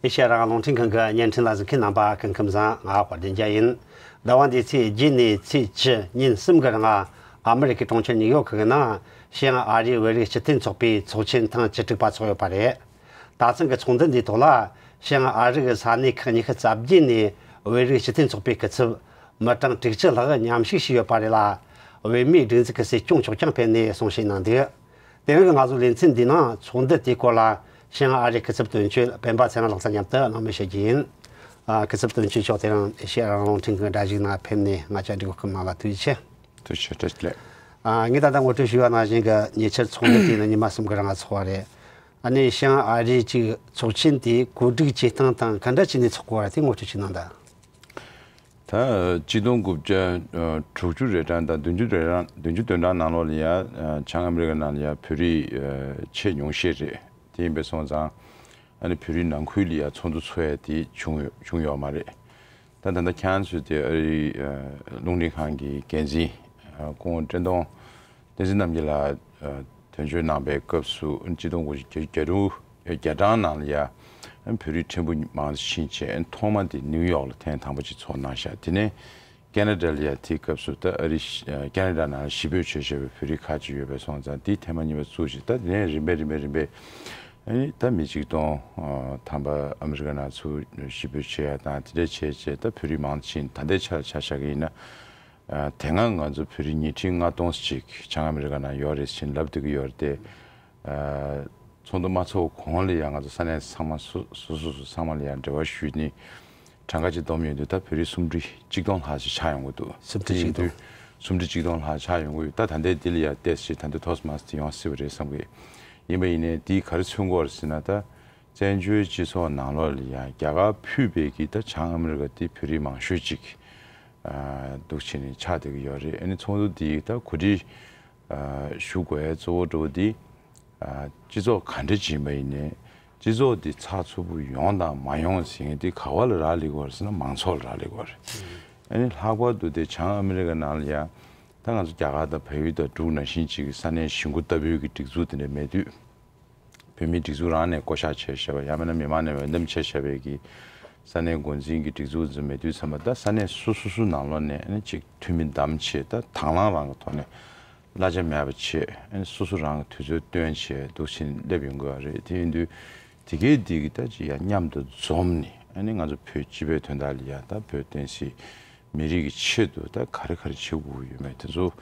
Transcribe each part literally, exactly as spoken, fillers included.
ཨེ་ཤེ་ཡ་རང་དབང་རླུང་འཕྲིན་ཁང་གི་བརྙན་འཕྲིན་ལ་གཟིགས་མཁན་རྣམ་པ་སྐུ་ཁམས་བཟང་། ང་དཔལ་ལྡན་རྒྱལ་ཡིན། ཟླ་བ་འདིའི་ཚེས་བརྒྱད་ནས་ཚེས་བཅུ་ཉིན་གསུམ་གྱི་རིང་ཨ་མི་རི་ཀའི་གྲོང་ཁྱེར་ནིའུ་ཡོག་གི་ནང་ཞི་ཨ་རིའི་བོད་རིགས་སྤྱི་མཐུན་ཚོགས་པའི་ཚོགས་ཆེན་ཐེངས་བཅུ་དྲུག་པ་འཚོགས་ཡོད་པ་རེད། ད་ཐེངས་ཀྱི་ཚོགས་འདུ་འདིའི་ཐོག་ལ་ཞི་ཨ་རི་གི་ས་གནས་ཁག་ཉི་ཤུ་རྩ་བརྒྱད་ནས་བོད་རིགས་སྤྱི་མཐུན་ཚོགས་པའི་སྐུ་ཚབ་མི་གྲངས་དྲུག་ཅུ་ལྷག་མཉམ་ཞུགས་བྱས་ཡོད་པ་རེད་ལ། བོད་མིའི་སྒྲིག་འཛུགས་ཀྱི་སྲིད་སྐྱོང་མཆོག་ཀྱང་ཕེབས་ནས་གསུང་བཤད་གནང་འདུག་དེ་རིང་གི་ང་ཚོའི་ལེ་ཚན་འདིའི་ནང་ཚོགས་འདུ་དེའི་སྐོར་ལ་ཞི་ཨ་རིའི་སྐུ་ཚབ་དོན་གཅོད་སྤེན་པ་ཚེ་རིང་ལགས་དང་མཉམ་དུ་གླེང་མོལ་བྱེད་རྒྱུ་ཡིན། ཨ། སྐུ་ཚབ་དོན་གཅོད་མཆོག་དེ་རིང་ཨེ་ཤེ་ཡ་རང་དབང་རླུང་འཕྲིན་ཁང་སྒྲ་གཞུག་ནང་ཕེབས་ནས་ང་བཅར་འདྲི་གོ་སྐུ་གནང་ལ་ཐུགས་རྗེ་ཆེ། ཐུགས་རྗེ་ཆེ། བཀྲ་ཤིས་བདེ་ལེགས། ཨ། ངས་ད་ལྟ་ངོ་སྤྲོད་ཞུས་པ་ནང་བཞིན་གྱི་ཉེ་ཆར་ཚོགས་འདུ་དེ་ནི་ཉི་མ་གསུམ་གྱི་རིང་ཚོགས་པ་རེད། ཨ་ནི་ཞི་ཨ་རིའི་ཅིག་ཚོགས་ཆེན་དེའི་གོ་སྒྲིག་བྱེད་སྟངས་དང་ག་འདྲ་བྱས་ནས་ཚོགས་དགོས་པ་རེད། དེ་ངོ་སྤྲོད་ཅིག་གནང་དང་། ད་གཅིག་སྟོང་དགུ་བརྒྱ་དྲུག་ཅུ་རེ་གྲངས་དང་བདུན་ཅུ་རེ་གྲངས་བདུན་ཅུ་དོན་གྲངས་ནང་ལོགས་ལ་ཡ་བྱང་ཨ་མི་རི་ཀ་ནང་ལ་ཡ་བོད་རིགས་ཆེས་ཉུང་ཤས་རེད། དེ་ཡིན་པས་སོང་ཙང་ཨ་ནི་བོད་རིགས་ནང་ཁུལ་ལ་ཡ་ཚོགས་འདུ་ཚོགས་ཡ་དེ་བྱུང་ཡོད་བྱུང་ཡོད་མ་རེད། ད་ད་ལྟ་ཁྱེད་རང་ཚོས་དེ་ཨ་རིའི་རླུང་འཕྲིན་ཁང་གི་འགན་འཛིན་སྐུ་ངོ་བཀྲས་མཐོང་བསྟན་འཛིན་རྣམ་རྒྱལ་ལགས་དོན་གཅོད་གནང་པའི་སྐབས་སུ་གཅིག་སྟོང་དགུ་བརྒྱ་བརྒྱད་ཅུ་གྱ་གྲངས་ནང་ལ་ཡ་བོད་རིགས་ཕྲན་བུ་མང་ཕྱིན་བྱས་ཐོག་མ་དེ་ནིའུ་ཡོག་ལ་ཐེངས་དང་པོ་ཅིག་ཚོགས་གནང་ཤག་དེ་ནས་ཁེ་ན་ཌ་ལ་ཡ་དེའི་སྐབས་སུ་ད་ཨ་རི་ཁེ་ན་ཌ་ནང་གཞིས་སྤོས་བྱས་བཞག་པའི་བོད་རིགས་ཁག་ཅིག་ཡོད་པས་སོང་ཙང་དེ་ཐེངས་མ་གཉིས་པ་བཙུགས་ཤིང་ད་དེ་ནས་རིམ་པས་རིམ་པས་རིམ་པས་ཨ་ནི་ད་མི་གཅིག་སྟོང་ཐམ་པ་ཨ་མི་རི་ཀ་ནང་ཚུར་གཞིས་སྤོས་བྱས་ཡ་དང་དེ་འདྲ་བྱས་བྱས་ད་བོད་རིགས་མང་ཕྱིན། ད་ལྟའི་ཆར་ཆ་བཞག་གི་ཡིན་ན། ཨ། དེ་སྔ་ང་ཚོ་བོད་རིགས་ཉིས་ཁྲི་ལྔ་སྟོང་ཅིག་བྱང་ཨ་མི་རི་ཀ་ནང་ཡོད་རེད་ཟེར་ལབ་བསྡད་ཀྱི་ཡོད་རེད་དེ། ཨ། ཚོགས་འདུ་མ་ཚོགས་གོང་ལ་ཡང་ང་ཚོ་ས་གནས་ཚང་མ་སོ་སོ་སོ་སོ་ཚང་མ་ལ་ཡང་འབྲེལ་བ་ཞུས་ནས་གྲངས་ཀ་ཅིག་བསྡོམས་ཡོང་དུས་ད་བོད་རིགས་སུམ་ཁྲི་ཆིག་སྟོང་ལྷག་ཅིག་ཆགས་ཡོང་གི་འདུག་སུམ་ཁྲི་ཆིག་སྟོང་། སུམ་ཁྲི་ཆིག་སྟོང་ལྷག་ཆགས་ཡོང་གི་ཡོད། ད་ད་ལྟའི་འདི་ལ་ཡང་བལྟས་ཚེ་ད་ལྟ་ཐོག་མ་དེ་ཡོང་སྲིད་པ་རེད་བསམ་གི། ཡིན་པ་ཡིན་ནའི་འདིས་ག་རེ་མཚོན་གྱི་ཡོད་རེད་ཟེར་ན། ད་བཙན་བྱོལ་སྤྱི་ཚོགས་ནང་ལོགས་ལ་ཡང་རྒྱ་གར་ཕུད་པའི་གི་ད་བྱང་ཨ་མི་རི་ཀ་དེ་བོད་རིགས་མང་ཤོས་ཅིག་ཨ། འདུག་བྱས་ནས་ཆགས་བསྡད་ཀྱི་ཡོད་རེད། ཨ་ནི་ཚོགས་འདུ་འདི་ད་གོ་སྒྲིག་ཨ། ཞུ་དགོས་གཙོ་བོ་འདྲ་བོ་འདི་ཨ། སྤྱི་ཚོགས་ག་འདྲ་ཅིག་ཡིན་པ་ཡིན་ནའི་སྤྱི་ཚོགས་འདི་ཚགས་ཚུད་པོ་ཡོང་དང་མ་ཡོང་ཟེར་མཁན་འདི་ག་བ་ལ་རག་ལས་ཀྱི་ཡོད་རེད་ཟེར་ན་མང་ཚོགས་ལ་རག་ལས་ཀྱི་ཡོད་རེད། ཨ་ནི་ལྷག་པར་དུ་དེ་བྱང་ཨ་མི་རི་ཀ་ནང་ལ་ཡང་ད་ང་ཚོ་རྒྱ་གར་དང་བལ་ཡུལ་དང་འབྲུག་ནང་བཞིན་ཅིག་གི་ས་གནས་གཞིས་འགོ་ལྟ་བུའི་གི་སྒྲིག་འཛུགས་དེ་འདྲ་མེད་དུས། བོད་མིའི་སྒྲིག་འཛུགས་རང་ནས་བསྐོ་བཞག་བྱས་བཞག་པ་ཡང་མིན་ན་མི་མང་ནས་འོས་འདེམས་བྱས་བཞག་པའི་གི་ས་གནས་འགོ་འཛིན་གྱི་སྒྲིག་འཛུགས་འཛིན་མེད་དུས་ཙམ་པ་ད་ས་གནས་སོ་སོ་སོ་ནང་ལོགས་ནས་ཨ་ནི་ཅིག་འཐུས་མི་བདམས་བྱས་ད་དང་བླངས་རང་གི་ཐོག་ནས་གླ་ཆ་མེད་པ་བྱས་ཨ་ནི་སོ་སོ་རང་གི་དུས་ཚོད་བཏོན་བྱས་འདུག་ཕྱིན་སླེབས་ཡོང་དགོས་པ་རེད། དེ་ཡིན་དུས་དེ་གའི་དེ་གི་ད་ཅིག་ཡང་མཉམ་དུ་འཛོམས་ནས་ཨ་ནི་ང་ཚོ་བོད་སྤྱི་པའི་དོན་དག་ལ་ཡང་ད་བོད་བསྟན་སྲིད་མི་རིགས་ཀྱི་ཆེད་དུ་ད་ག་རེ་ག་རེ་བྱེད་དགོས་ཀྱི་ཡོད་མེད་དེ་ཚོ།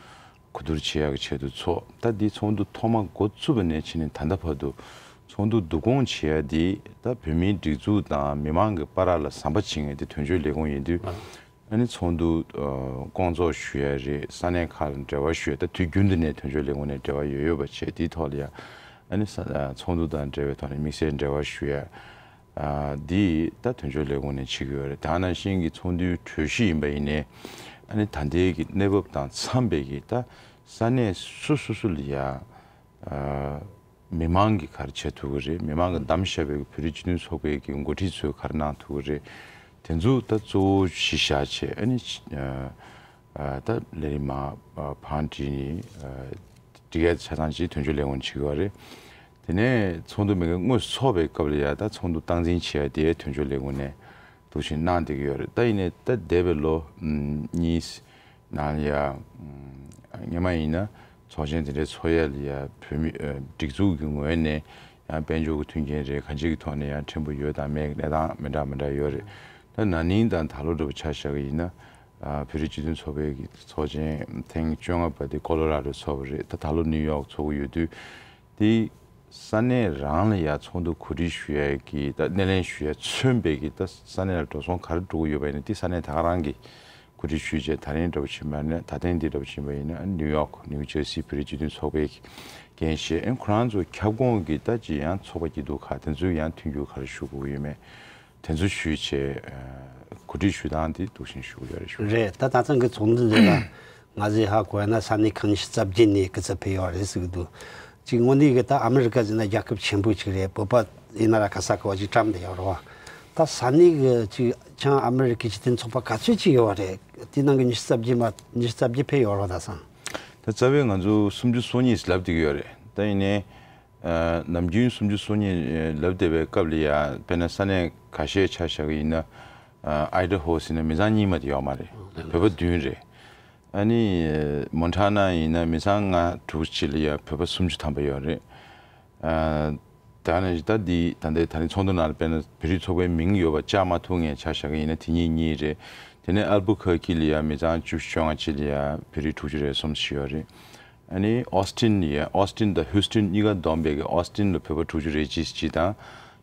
གོ་བསྡུར་བྱེད་ཡག་གི་ཆེད་དུ་ཚོགས། ད་འདི་ཚོགས་འདུ་ཐོག་མ་འགོ་བཙུགས་པ་ནས་ཕྱིན་ནས་ད་ལྟ་བར་དུ་ཚོགས་འདུ་བསྡུ་སྐོང་བྱེད་ཡག་འདི་ད་བོད་མིའི་སྒྲིག་འཛུགས་དང་མི་མང་གི་བར་ལ་ཟམ་པ་བྱེད་མཁན་དེ་དོན་གཅོད་ལས་ཁུངས་ཡིན་དུས། ཨ་ནི་ཚོགས་འདུ་ཨ་སྐོང་ཚོགས་ཞུ་ཡག་རེད། ས་གནས་ཁག་ལ་འབྲེལ་བ་ཞུ་ཡག་ད་དུས་རྒྱུན་དུ་ནས་དོན་གཅོད་ལས་ཁུངས་ནས་འབྲེལ་བ་ཡོད་ཡོད་པ་བྱས་དེའི་ཐོག་ལ་ཡང་ཨ་ནི་ས་ཨ་ཚོགས་འདུ་དང་འབྲེལ་བའི་ཐོག་ནས་དམིགས་བསལ་འབྲེལ་བ་ཞུ་ཡག་ཨ་འདི་ད་དོན་གཅོད་ལས་ཁུངས་ནས་བྱེད་ཀྱི་ཡོད་རེད། ད་ནང་བཞིན་གྱི་ཚོགས་འདུའི་གྲོས་གཞི་ཡིན་པ་ཡིན་ནའི་ཨ་ནི་ད་ལྟའི་གི་གནས་བབ་དང་འཚམས་པའི་གི་ད་ས་གནས་སོ་སོ་སོ་ལ་ཡ་ཨ་མི་མང་གིས་ག་རེ་བྱེད་ཐུབ་ཀྱི་རེད། མི་མང་གིས་བདམས་བཞག་པའི་གི་བོད་རིགས་སྤྱི་མཐུན་ཚོགས་པའི་གི་འགོ་ཁྲིད་ཚོས་ག་རེ་གནང་ཐུབ་ཀྱི་རེད། དེ་ཚོ་ད་གཙོ་བོ་གཞི་བཞག་བྱས་ཨ་ནི་ཨ། ཨ་ད་ལས་རིམ་མ་ཨ་བང་བསྒྲིགས་ནས་ཨ་སྒྲིག་ཡ་ཆ་ཚང་ཅིག་དོན་གཅོད་ལས་ཁུངས་བྱེད་ཀྱི་ཡོད་རེད། དེ་ནས་ཚོགས་འདུ་མི་འགའ་དངོས་སུ་ཚོགས་པའི་སྐབས་ལ་ཡ་ད་ཚོགས་འདུ་སྟངས་འཛིན་བྱེད་ཡ་དེ་དོན་གཅོད་ལས་ཁུངས་ནས་འདུག་བཞིན་གནང་བསྡད་ཀྱི་ཡོད་རེད། ད་ཡིན་ནའི་ད་འདས་པའི་ལོ་ཨམ་གཉིས་ནང་ལ་ཡ་ཨམ་སྔོན་མ་ཡིན་ན་ཚོགས་ཆེན་དེ་འདྲའི་ཚོགས་ཡ་ལ་ཡ་བོད་མི་ཨ་སྒྲིག་འཛུགས་ཀྱི་ངོས་ནས་ཡང་དཔལ་འབྱོར་གྱི་མཐུན་རྐྱེན་རེད་གང་ཅིའི་ཐོག་ནས་ཡང་ཕྲན་བུ་ཡོད་དང་མེད་གནས་སྟངས་མི་འདྲ་མི་འདྲ་ཡོད་རེད། ད་ན་ནིང་དང་ད་ལོ་འདྲ་པོ་ཆ་བཞག་གི་ཡིན་ན། ཨ་བོད་རིགས་སྤྱི་མཐུན་ཚོགས་པའི་གི་ཚོགས་ཆེན་ཐེངས་བཅོ་ལྔ་པ་དེ་ཀོ་ལོ་ར་ཌོ་ཚོགས་པ་རེད། ད་ད་ལོ་ནིའུ་ཡོག་ཚོགས་ཀྱི་ཡོད་དུས། དེ་ས་གནས་རང་ལ་ཡ་ཚོགས་འདུ་གོ་སྒྲིག་ཞུ་ཡ་གི་ད་སྣེ་ལེན་ཞུ་ཡ་མཚོན་པའི་གི་ད་ས་གནས་ལ་འགྲོ་སོང་ག་རེ་འགྲོ་གི་ཡོད་པ་ཡིན་ན་དེ་ས་གནས་ད་ག་རང་གི་གོ་སྒྲིག་ཞུས་བྱས་ད་རིང་འདྲ་པོ་ཕྱིན་པ་ནས་ད་ཐེངས་འདི་འདྲ་པོ་ཕྱིན་པ་ཡིན་ན་ནིའུ་ཡོག་ནིའུ་ཇར་སི་བོད་རིགས་སྤྱི་མཐུན་ཚོགས་པའི་གི་འགན་བཞེས་ཨན་ཁོ་རང་ཚོ་ཁྱབ་ཁོངས་ཀྱི་ད་ཅི་ཡང་ཚོགས་པ་སྐྱིད་སྡུག་ཁག་དེ་ཚོས་ཡང་མཐུན་འགྱུར་ག་རེ་ཞུ་དགོས་ཡོད་མེད། དེ་ཚོ་ཞུས་བྱས་ཨ་གོ་སྒྲིག་ཞུ་སྟངས་དེ་འདུག་བཞིན་ཞུ་གི་ཡོད་རེད་ཞུ། རེད། ད་ད་ཐེངས་ཀྱི་ཚོགས་འདུ་འདི་ལ་ང་ཚོས་ཧ་གོ་ཡ་ན་ས་གནས་ཁག་ཉི་ཤུ་རྩ་བརྒྱད་ནས་སྐུ་ཚབ་ཕེབས་ཡོད་རེད་ཟེར་གི་འདུག་ཅིག་དངོས་གནས་གི་ད་ཨ་མི་རི་ཀ་ཟེར་ན་རྒྱལ་ཁབ་ཆེན་པོ་ཅིག་རེད། བོད་པ་ཡིན་ན་ར་ག་ས་ག་བ་ཅིག་བཀྲམ་བསྡད་ཡོད་རེད་བ། ད་ས་གནས་གི་ཅིག་བྱང་ཨ་མི་རི་ཀའི་སྤྱི་མཐུན་ཚོགས་པ་ག་ཚོད་ཅིག་ཡོད་རེད། དེ་ནང་གི་ཉི་ཤུ་རྩ་བརྒྱད་མ་ཉི་ཤུ་རྩ་བརྒྱད་ཕེབས་ཡོད་རེད་བ། ད་སང་། ད་རྩ་བའི་ང་ཚོ་སུམ་ཅུ་སོ་གཉིས་ལབ་བསྡད་ཀྱི་ཡོད་རེད། ད་ཡིན་ནའི། ཨ་ནམ་རྒྱུན་སུམ་ཅུ་སོ་གཉིས་ལབ་བསྡད་པའི་སྐབས་ལ་ཡ་དཔེར་ན་ས་གནས་ཁ་ཤས་ཆ་བཞག་གི་ཡིན་ན། ཨ་ཨའི་ཌ་ཧོ་ཟེར་ན་མི་ཚང་གཉིས་མ་དེ་ཡོད་མ་རེད། བོད་པ་བདུན་རེད། ཨ་ནི་མོན་ཊ་ན་ཡིན་ན་མི་ཚང་ལྔ་དྲུག་ཅིག་ལ་ཡ་བོད་པ་སུམ་ཅུ་ཐམ་པ་ཡོད་རེད། ཨ་ད་ནི་ད་འདི་ད་ལྟའི་ད་རིང་ཚོགས་འདུ་ནང་ལ་དཔེར་ན་བོད་རིགས་ཚོགས་པའི་མིང་ཡོད་པ་བཅའ་མ་ཐུབ་མཁན་ཆ་བཞག་གི་ཡིན་ན་དེ་གཉིས་གཉིས་རེད། དེ་ནས་ཨལ་བུ་ཁེར་ཁི་ལ་ཡ་མི་ཚང་བཅུ་བཅོ་ལྔ་ཅིག་ལ་ཡ་བོད་རིགས་དྲུག་ཅུ་རེ་གསུམ་ཞིག་ཡོད་རེད། ཨ་ནི་ཨོ་སི་ཊིན་ལ་ཡ་ཨོ་སི་ཊིན་དང་ཧུའུ་སི་ཊིན་གཉིས་ཀ་བསྡོམས་པའི་གི་ཨོ་སི་ཊིན་ལ་བོད་པ་དྲུག་ཅུ་རེ་གཅིག་ཅིག་དང་།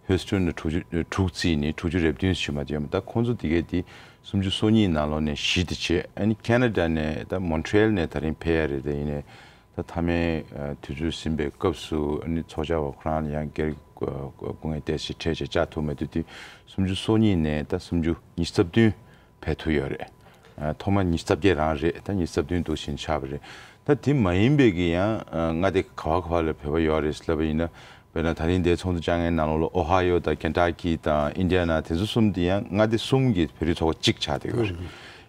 ཧུའུ་སི་ཊོན་ནས་དྲུག་ཅུ་དྲུག་བརྩིས་ནས་དྲུག་ཅུ་རེ་བདུན་ཞིག་མ་དེ་ཡོད་མ། ད་ཁོང་ཚོ་དེ་གའི་དེ་སུམ་ཅུ་སོ་གཉིས་ནང་ལོགས་ནས་བཞི་དེ་བྱས། ཨ་ནི་ཁེ་ན་ཌ་ནས་ད་མོན་ཊི་རེལ་ནས་ད་རིང་ཕེབས་ཡ་རེད། དེ་ཡིན་ནས་ད་མཐའ་མའི་ཨ་དུས་ཚོད་ཟིན་པའི་སྐབས་སུ་ཨ་ནི་ཚོགས་བཅར་བ་ཁོ་རང་ལ་ཡང་སྒེར་སྐུ་ངལ་ཏོག་ཙམ་འཕྲད་བྱས་བཅར་ཐུབ་མེད་དུས་དེ་སུམ་ཅུ་སོ་གཉིས་ནས་ད་སུམ་ཅུ་ཉི་ཤུ་རྩ་བདུན་ཕེབས་ཐུབ་ཡོད་རེད། ཨ་ཐོག་མ་ཉི་ཤུ་རྩ་བརྒྱད་རང་རེད། ད་ཉི་ཤུ་རྩ་བདུན་འདུག་བཞིན་ཆགས་པ་རེད། ད་དེ་མ་ཡིན་པའི་གི་ཡང་ཨ་མངའ་སྡེ་ག་བ་ག་བ་ལ་བོད་པ་ཡོད་རེད་ལབ་པ་ཡིན་ན། དཔེར་ན་ད་རིང་འདིར་ཚོགས་འདུ་བཅར་མཁན་ནང་ལོགས་ལ་ཨོ་ཧ་ཡོ་དང་ཀེན་ཊ་ཀི་དང་ཨིན་ཌི་ཡ་ན་དེ་ཚོ་གསུམ་དེ་ཡང་མངའ་སྡེ་གསུམ་གྱི་བོད་རིགས་ཚོགས་པ་གཅིག་ཆགས་བསྡད་ཡོད་རེད།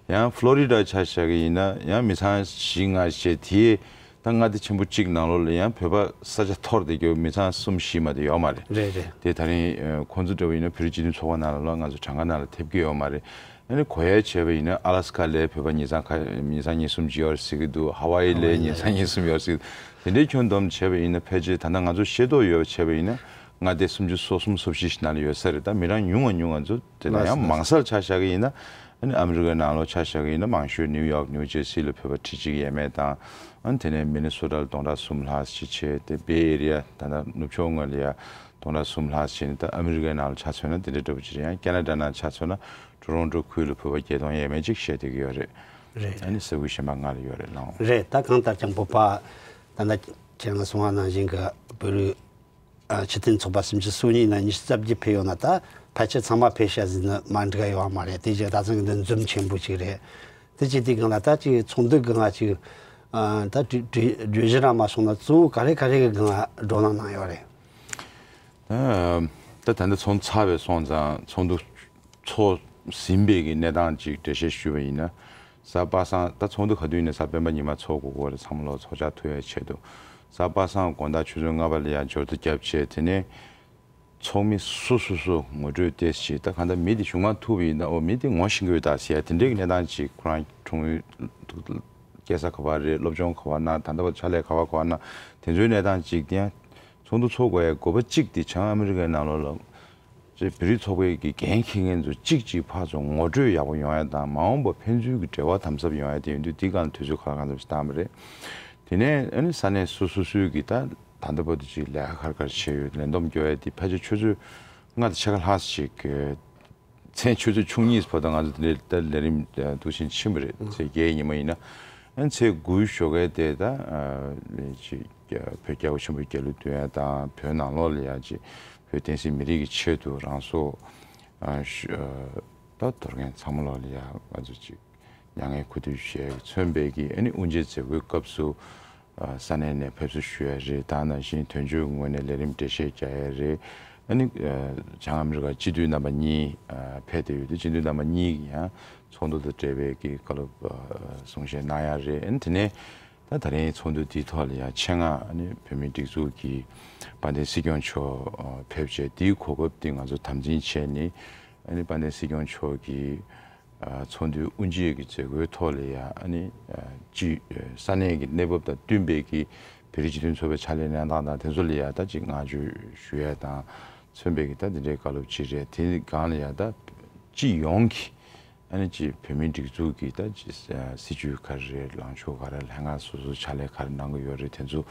ཡང་ཕློ་རི་ཌ་ཆ་བཞག་གི་ཡིན་ན་ཡང་མི་ཚང་བཞི་ལྔ་བྱས་དེ། ད་མངའ་སྡེ་ཆེན་པོ་གཅིག་ནང་ལོགས་ལ་ཡང་བོད་པ་ས་ཆ་འཐོར་བསྡད་རྒྱུ་མི་ཚང་གསུམ་བཞི་མ་དེ་ཡོད་མ་རེད། རེད་རེད། དེ་ད་རིང་ཨ་ཁོང་ཚོ་འདྲ་བོ་ཡིན་ན་བོད་རིགས་སྤྱི་མཐུན་ཚོགས་པ་ནང་ལ་ལ་ང་ཚོ་གྲངས་ཀ་ནང་ལ་ཐེབས་ཀྱི་ཡོད་མ་རེད། ཨ་ནི་གོ་ཡ་བྱས་པ་ཡིན་ན་ཨ་ལ་སི་ཀ་ལའི་བོད་པ་ཉིས་ཚང་ཁ་ཉིས་ཚང་གཉིས་གསུམ་ཅིག་ཡོད་རེད་ཟེར་གྱི་འདུག་ཧ་ཝ་ཡི་ལའི་ཉིས་ཚང་གཉིས་གསུམ་ཡོད་རེད་ཟེར་གྱི་འདུག་དེ་འདྲའི་ཁྱོན་བསྡོམས་བྱས་པ་ཡིན་ན་ཕལ་ཆེར་ད་ལྟ་ང་ཚོ་ཤེས་རྟོགས་ཡོད་པ་བྱས་པ་ཡིན་ན་མངའ་སྡེ་སུམ་ཅུ་སོ་གསུམ་སོ་བཞི་ཞིག་ནང་ལ་ཡོད་ས་རེད། ད་མི་རང་ཉུང་བ་ཉུང་བ་ཚོ་དེ་ལ་ཡང་མང་སར་ཆ་བཞག་གི་ཡིན་ན། ཨ་ནི་ཨ་མི་རི་ཀའི་ནང་ལོགས་ཆ་བཞག་གི་ཡིན་ན་མང་ཤོས་ནིའུ་ཡོག་ནིའུ་ཇེར་སི་ལ་བོད་པ་ཁྲི་གཅིག་ཡས་མས་དང་། ཨ་ནི་དེ་ནས་མི་ནི་སོ་ཊ་ལ་སྟོང་ཕྲག་གསུམ་ལྷག་ཅིག་བྱས། དེ་བེ་ཨེ་རི་ཡ་ད་ལྟ་ནུབ་ཕྱོགས་ངོས་ལ་ཡ་སྟོང་ཕྲག་གསུམ་ལྷག་ཅིག་བྱས་ནས། ད་ཨ་མི་རི་ཀའི་ནང་ལ་ཆ་མཚོན་ན་དེ་འདྲ་འདྲ་པོ་ཅིག་རེད། ཡང་ཀེ་ན་ཌ་ནང་ཆ་མཚོན་ན་ཊོ་རོན་ཊོ་ཁུལ་ལ་བོད་པ་བརྒྱད་སྟོང་ཡས་མས་ཅིག་བཞུགས་བསྡད་ཀྱི་ཡོད་རེད། རེད། ཨ་ནི་ས་ཁུལ་གཞན་པ་ལྔ་ལ་ཡོད་རེད་ལགས། རེད། ད་གང་ལྟར་ཀྱང་བོད་པ་ད་ལྟ་ཁྱེད་རང་གསུངས་པ་ནང་བཞིན་གྱི་བོད་རིགས་ཨ་སྤྱི་མཐུན་ཚོགས་པ་སུམ་ཅུ་སོ་གཉིས་ནང་ཉི་ཤུ་རྩ་བརྒྱད་ཕེབས་ཡོང་ན། ད་ཕལ་ཆེར་ཚང་མ་ཕེབས་ཤག་ཟེར་ན་མ་འགྲིག་ཡོད་མ་རེད། དེ་རྗེས་ད་ཚང་གི་འདི་འཛུམ་ཆེན་པོ་ཅིག་རེད། དེ་བྱས་དུས་སྒང་ལ་ད་ཅིག་ཚོགས་འདུ་སྒང་ལ་ཅིག་ཨ་ད་གྲོས་གྲོས་གྲོས་གཞི་རང་མ་སོང་ན་གཙོ་བོ་ག་རེ་ག་རེ་གི་སྒང་ལ་བགྲོ་གླེང་གནང་ཡོད་རེད། ད་ད་ད་ལྟ་ཚོགས་འདུ་ཚར་བའི་སོང་ཙང་ཚོགས་འདུ་ཚོགས་ཟིན་པའི་གི་གནས་སྟངས་ཅིག་འགྲེལ་བཤད་ཞུས་པ་ཡིན་ན། གཟའ་པ་སངས་ད་ཚོགས་འདུ་ག་དུས་ཡིན་ན་གཟའ་སྤེན་པ་ཉི་མ་ཚོགས་དགོས་ཀྱི་རེད། ཚང་མ་ལོག་ཚོགས་བཅར་ཐུབ་ཡའི་ཆེད་དུ། གཟའ་པ་སངས་དགོང་དག་ཆུ་ཚོད་ལྔ་པ་ལ་ཡང་འབྱོར་ཐོ་བརྒྱབ་བྱས། དེ་ནས་ཚོགས་མི་སོ་སོ་སོ་ངོ་སྤྲོད་ཏོག་ཙམ་ཅིག་ད་གང་ལྟར་མི་དེ་གཞུག་མ་ཐུག་པ་ཡིན་ན་འོ་མི་དེ་ངོ་ཤེས་ཀྱི་ཡོད་ད་ཟེར་ཡ་དེ་འདྲའི་གི་གནས་སྟངས་ཅིག་ཁོ་རང་ཁྲུང་ཡུལ་སྐྱེས་ས་ག་པར་རེད། སློབ་སྦྱོང་ག་པར་གནང་། ད་ལྟ་བར་ཕྱག་ལས་ག་པར་ག་པར་གནང་། དེ་ཚོའི་གནས་སྟངས་ཅིག་དེ་ཡང་ཚོགས་འདུ་ཚོགས་དགོས་ཡའི་དགོས་པ་གཅིག་དེ་བྱང་ཨ་མི་རི་ཀའི་ནང་ལོགས་ལ། ཅེས་བོད་རིགས་ཚོགས་པའི་གི་འགན་འཁྱེར་མཁན་ཚོ་གཅིག་གཅིག་ཕར་ཚུར་ངོ་སྤྲོད་ཡག་པོ་ཡོང་ཡ་དང་། མ་འོངས་པ་ཕན་ཚུན་གྱི་འབྲེལ་བ་དམ་ཟབ་ཡོང་ཡ་དེ་ཡིན་དུས་དེའི་སྒང་ལ་དུས་ཚོད་ག་ལ་གང་འཚམ་ཞིག་བཏང་བ་རེད། དེ་ནས་ཨ་ནི་ས་གནས་སོ་སོ་སོའི་གི་ད་ད་ལྟ་བར་དུ་ཅིག་ལས་ཀ་ག་རེ་ག་རེ་བྱས་ཡོད། ལས་བསྡོམས་རྒྱོབ་ཡ་དེ་ཕལ་ཆེར་ཆུ་ཚོད་ལྔ་དང་ཕྱེད་ཀ་ལྷག་ཅིག་གི་མཚན་ཆུ་ཚོད་བཅུ་གཉིས་བར་དུ་ང་ཚོ་དེ་འདྲའི་ད་ལས་རིམ་འདུག་བཞིན་ཕྱིན་པ་རེད། ཚེས་བརྒྱད་ཉི་མ་ཡིན་ན། ཨ་ནི་ཚེས་དགུའི་ཞོགས་ཀས་དེ་ད་ཅིག་བོད་རྒྱལ་བ་ཆེན་པོའི་རྒྱལ་གླུ་འདོན་ཡ་དང་། བོད་ནང་ལོགས་ལ་ཡ་ཅིག་བོད་བསྟན་སྲིད་མི་རིགས་ཀྱི་ཆེད་དུ་རང་སྲོག་ཨ་ཞུ་ཨ་ད་དོར་མཁན་ཚང་མ་ལོག་ལ་ཡ་ང་ཚོ་ཅིག་མྱ་ངན་གུས་འདུད་ཞུ་ཡ་གི་མཚོན་པའི་གི་ཨ་ནི་དབུ་འབྱེད་མཛད་སྒོའི་སྐབས་སུ་ཨ་ས་གནས་ནས་ཕེབས་བསུ་ཞུ་ཡ་རེད། ད་ནང་བཞིན་དོན་གཅོད་ངོས་ནས་ལས་རིམ་འགྲེལ་བཤད་རྒྱག་ཡ་རེད། ཨ་ནི་ཨ་བྱང་ཨ་མི་རི་ཀ་སྤྱི་འཐུས་རྣམ་པ་གཉིས་ཨ་ཕེབས་བསྡད་ཡོད་དུས་སྤྱི་འཐུས་རྣམ་པ་གཉིས་ཀྱིས་ཡང་ཚོགས་འདུ་དང་འབྲེལ་བའི་གི་བཀའ་སློབ་ཨ་གསུང་བཤད་གནང་ཡ་རེད། ཨ་ནི་དེ་ནས། ད་ད་རིང་ཚོགས་འདུ་འདིའི་ཐོག་ལ་ཡང་ཆེད་མངགས་ཨ་ནི་བོད་མིའི་སྒྲིག་འཛུགས་ཀྱི་དཔལ་ལྡན་སྲིད་སྐྱོང་མཆོག་ཨ་ཕེབས་བྱས། འདིའི་གོ་སྐབས་འདི་ང་ཚོ་དམ་འཛིན་བྱས་ནས། ཨ་ནི་དཔལ་ལྡན་སྲིད་སྐྱོང་མཆོག་གིས་ཨ་ཚོགས་འདུའི་དབུ་འབྱེད་ཀྱི་མཛད་སྒོའི་ཐོག་ལ་ཡང་ཨ་ནི་ཨ་སྤྱི་ཨ་ས་གནས་ཀྱི་གནས་བབ་དང་བསྟུན་པའི་གི་བོད་རིགས་སྤྱི་མཐུན་ཚོགས་པའི་ཕྱག་ལས་གནས་སྟངས་དང་དེ་ཚོ་ལ་ཡང་ད་ཅིག་བསྔགས་བརྗོད་ཞུ་ཡ་དང་མཚོན་པའི་གི་ད་འདི་འདྲའི་བཀའ་སློབ་ཅིག་རེད། དེ་སྒང་ལ་ཡང་ད་སྤྱི་ཡོངས་ཀྱི་ཨ་ནི་ཅིག་བོད་མིའི་སྒྲིག་འཛུགས་ཀྱི་ད་ཅིག་སྲིད་བྱུས་ག་རེ་རེད། ལངས་ཕྱོགས་ག་རེ། ལྷན་ཁང་སོ་སོ་ཕྱག་ལས་ག་རེ་གནང་གི་ཡོད་རེད། དེ་ཚོ་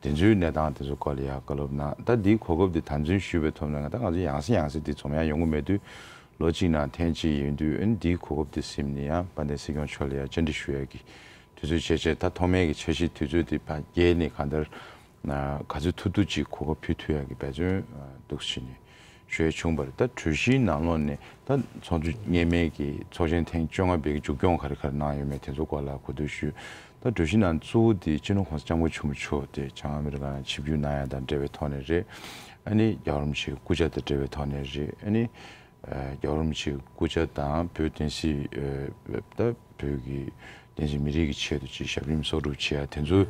དེ་ཚོའི་གནས་སྟངས་དེ་ཚོ་སྐོར་ལ་ཡང་བཀའ་སློབ་གནང་། ད་འདིའི་གོ་སྐབས་འདི་དམ་འཛིན་ཞུས་པའི་ཐོག་ནས་ད་ང་ཚོ་ཡང་སེ་ཡང་སེ་འདི་འཛོམས་ཡ་ཡོང་གི་མེད་དུས། ལོ་གཅིག་ནང་ཐེངས་གཅིག་ཡིན་དུས། ཨ་ནི་འདིའི་གོ་སྐབས་འདི་ཟིན་ནས་ཡང་དཔལ་ལྡན་སྲིད་སྐྱོང་མཆོག་ལ་ཡང་བཅར་འདྲི་ཞུ་ཡ་གི་དུས་ཚོད་བྱས་བྱས། ད་ཐོག་མའི་གི་འཆར་གཞི་དུས་ཚོད་འདི་ཕར་བརྒལ་ནས་གང་ལྟར་ག་ཚོད་ཐུབ་ཐུབ་ཅིག་གོ་སྐབས་ཕུལ་ཐུབ་ཡ་གི་འབད་བརྩོན་འདུག་སེ་བྱས་ནས་ཞུ་ཡ་བྱུང་བ་རེད། ད་གྲོས་གཞིའི་ནང་ལོགས་ནས་ད་ཚོགས་འདུ་སྔོན་མའི་གི་ཚོགས་ཆེན་ཐེངས་བཅོ་ལྔ་པའི་གི་མཇུག་སྐྱོང་ག་རེ་ག་རེ་གནང་ཡོད་མེད་དེ་ཚོ་སྐོར་ལ་གོ་བསྡུར་ཞུས། ད་གྲོས་གཞི་ནང་གཙོ་བོ་དེ་སྤྱི་ནོར་༸གོང་ས་༸སྐྱབས་མགོན་ཆེན་པོ་མཆོག་དེ་བྱང་ཨ་མི་རི་ཀ་ནང་ཆིབས་བསྒྱུར་གནང་ཡ་དང་འབྲེལ་བའི་ཐོག་ནས་རེད། ཨ་ནི་རྒྱལ་བ་རིན་པོ་ཆེའི་སྐུ་ཕྱྭ་དང་འབྲེལ་བའི་ཐོག་ནས་རེད། ཨ་ནི་ཨ་རྒྱལ་བ་རིན་པོ་ཆེའི་སྐུ་ཕྱྭ་དང་བོད་བསྟན་སྲིད་ཨ་ད་བོད་ཀྱི་བསྟན་སྲིད་མི་རིགས་ཀྱི་ཆེད་དུ་ཅིག་ཞབས་རིམ་གསོག་སྒྲུབ་བྱེད་ཡ་དེ་ཚོ་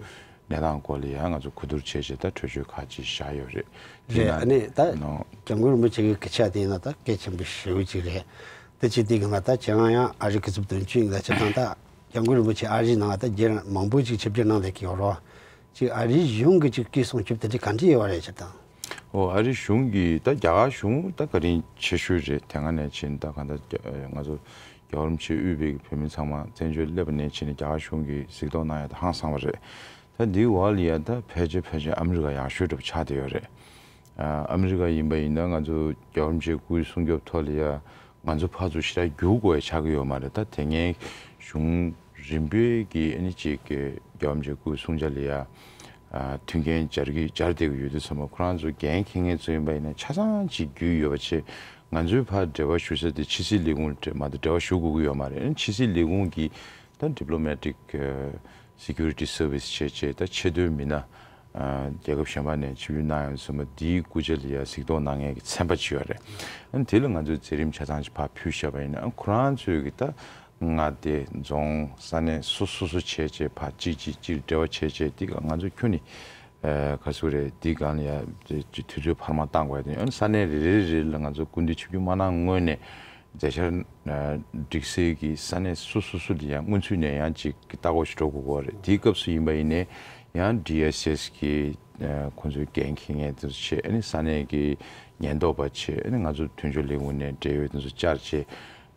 གནས་སྟངས་སྐོར་ལ་ཡང་ང་ཚོ་གོ་བསྡུར་བྱས་བྱས་ད་གྲོས་ཆོད་ཁག་ཅིག་བཞག་ཡོད་རེད། དེ་རེད། ན་ཨ་ནི་ད་ནོ། སྐྱབས་མགོན་རིན་པོ་ཆེ་གི་སྐད་ཆ་དེ་ཡིན་ན་ད་གལ་ཆེན་པོ་ཞེ་པོ་ཅིག་རེད། དེ་བྱས་དུས་གང་ལ་ད་ཁྱེད་རང་ཡང་ཨ་རི་སྐུ་ཚབ་དོན་གཅོད་ཡིན་ལ་སྤྱིར་བཏང་ད་སྐྱབས་མགོན་རིན་པོ་ཆེ་ཨ་རིའི་ནང་ད་རྒྱལ་མང་པོ་ཅིག་ཆིབས་བསྒྱུར་གནང་བསྡད་ཀྱི་ཡོད་རེད། ཅིག་ཨ་རིའི་གཞུང་གི་ཅིག་སྐད་སྲུང་སྐྱོབ་དེ་འདྲ་ག་འདྲ་ཡོད་རེད་སྤྱིར་བཏང་། ཨོ་ཨ་རི་གཞུང་གིས་ད་རྒྱ་གར་གཞུང་ད་ག་རིང་ཆེ་ཤོས་རེད། དེ་སྔ་ནས་ཕྱིན་ད་གང་ལྟར་རྒྱ་ང་ཚོ་རྒྱལ་བ་རིན་པོ་ཆེ་དབུས་པའི་བོད་མི་ཚང་མ་བཙན་བྱོལ་སླེབས་པ་ནས་ཕྱིན་ནས་རྒྱ་གར་གཞུང་གིས་གཟིགས་རྟོག་གནང་ཡ་ད་ཧང་སང་བ་རེད། ད་འདིའི་འོག་ལ་ཡ་ད་ཕལ་ཆེར་ཕལ་ཆེར་ཨ་མི་རི་ཀ་ཡག་ཤོས་འདྲ་པོ་ཆགས་བསྡད་ཡོད་རེད། ཨ་ཨ་མི་རི་ཀ་ཡིན་པ་ཡིན་ན་ང་ཚོ་རྒྱལ་བ་རིན་པོ་ཆེའི་སྐུའི་སྲུང་སྐྱོབ་ཐོག་ལ་ཡ་ང་ཚོ་ཕར་ཚུར་ཞེ་དྲག་རྒྱུག་དགོས་ཡ་ཆགས་ཀྱི་ཡོད་མ་རེད། ད་དེ་སྔའི་གཞུང་རིམ་པས་ཀྱི་ཨ་ནི་ཅིག་གི་རྒྱལ་བ་རིན་པོ་ཆེའི་སྐུའི་སྲུང་བྱ་ལ་ཡ་ཨ་མཐུན་རྐྱེན་སྦྱར་གྱི་སྦྱར་བསྡད་ཀྱི་ཡོད་དུས་ཙམ་པ་ཁོ་རང་ཚོ་འགན་འཁྱེར་མཁན་ཚོ་ཡིན་པ་ཡིན་ན་ཆ་ཚང་ཅིག་རྒྱུས་ཡོད་པ་བྱས། ང་ཚོའི་ཕར་འབྲེལ་བ་ཞུ་ས་དེ་ཕྱི་སྲིད་ལས་ཁུངས་དེ་མ་གཏོགས་འབྲེལ་བ་ཞུ་དགོས་ཀྱི་ཡོད་མ་རེད། ཕྱི་སྲིད་ལས་ཁུངས་ཀྱི་ད་diplomatic security service བྱས་བྱས་ད་ཆེས་མཐོའི་མི་སྣ་རྒྱལ་ཁབ་གཞན་པ་ནས་ཆིབས་བསྒྱུར་གནང་ཡོང་དུས་ཙམ་པ་འདིའི་སྐུ་ཕྱྭ་ལ་ཡ་གཟིགས་རྟོག་གནང་མཁན་གྱི་ཚན་པ་ཅིག་ཡོད་རེད། ཨ་ནི་དེ་ལ་ང་ཚོས་མཛད་རིམ་ཆ་ཚང་ཅིག་ཕར་ཕུལ་བཞག་པ་ཡིན་ན་ཨ་ཁོ་རང་ཚོས་ཀྱི་ད་མངའ་སྡེ་རྫོང་ས་གནས་སོ་སོ་སོ་བྱས་བྱས་ཕར་གཅིག་གཅིག་གཅིག་འབྲེལ་བ་བྱས་བྱས་འདི་ག་ང་ཚོ་ཁྱོན་ནས་ཨ་ག་ཚོད་རེད། འདི་གང་ལ་ཡ་དུས་ཚོད་འཕར་མ་བཏང་དགོས་དེ་ཨ་ནི་ས་གནས་རེ་རེ་རེ་ལ་ང་ཚོ་སྐུ་མདུན་ཆིབས་བསྒྱུར་མ་གནང་སྔོན་ནས་མཛད་འཆར་སྒྲིག་སའི་གི་ས་གནས་སོ་སོ་སོ་ལ་ཡང་སྔོན་ཚུད་ནས་ཡང་ཅིག་ལྟ་སྐོར་ཞིག་འགྲོ་དགོས་ཀྱི་རེད། དེའི་སྐབས་སུ་ཡིན་པ་ཡིན་ནའི་ཡང་ཌི་ཨེས་ཨེས་གི་ཁོང་ཚོའི་འགན་འཁྱེར་མཁན་དེ་ཚོ་བྱས་ཨ་ནི་ས་གནས་ཀྱི་ཉེན་རྟོག་པ་བྱས་ཨ་ནི་ང་ཚོ་མཐུན་སྦྱོར་ལས་ཁུངས་ནས་འབྲེལ་ཡོད་དེ་ཚོ་བཅར་བྱས།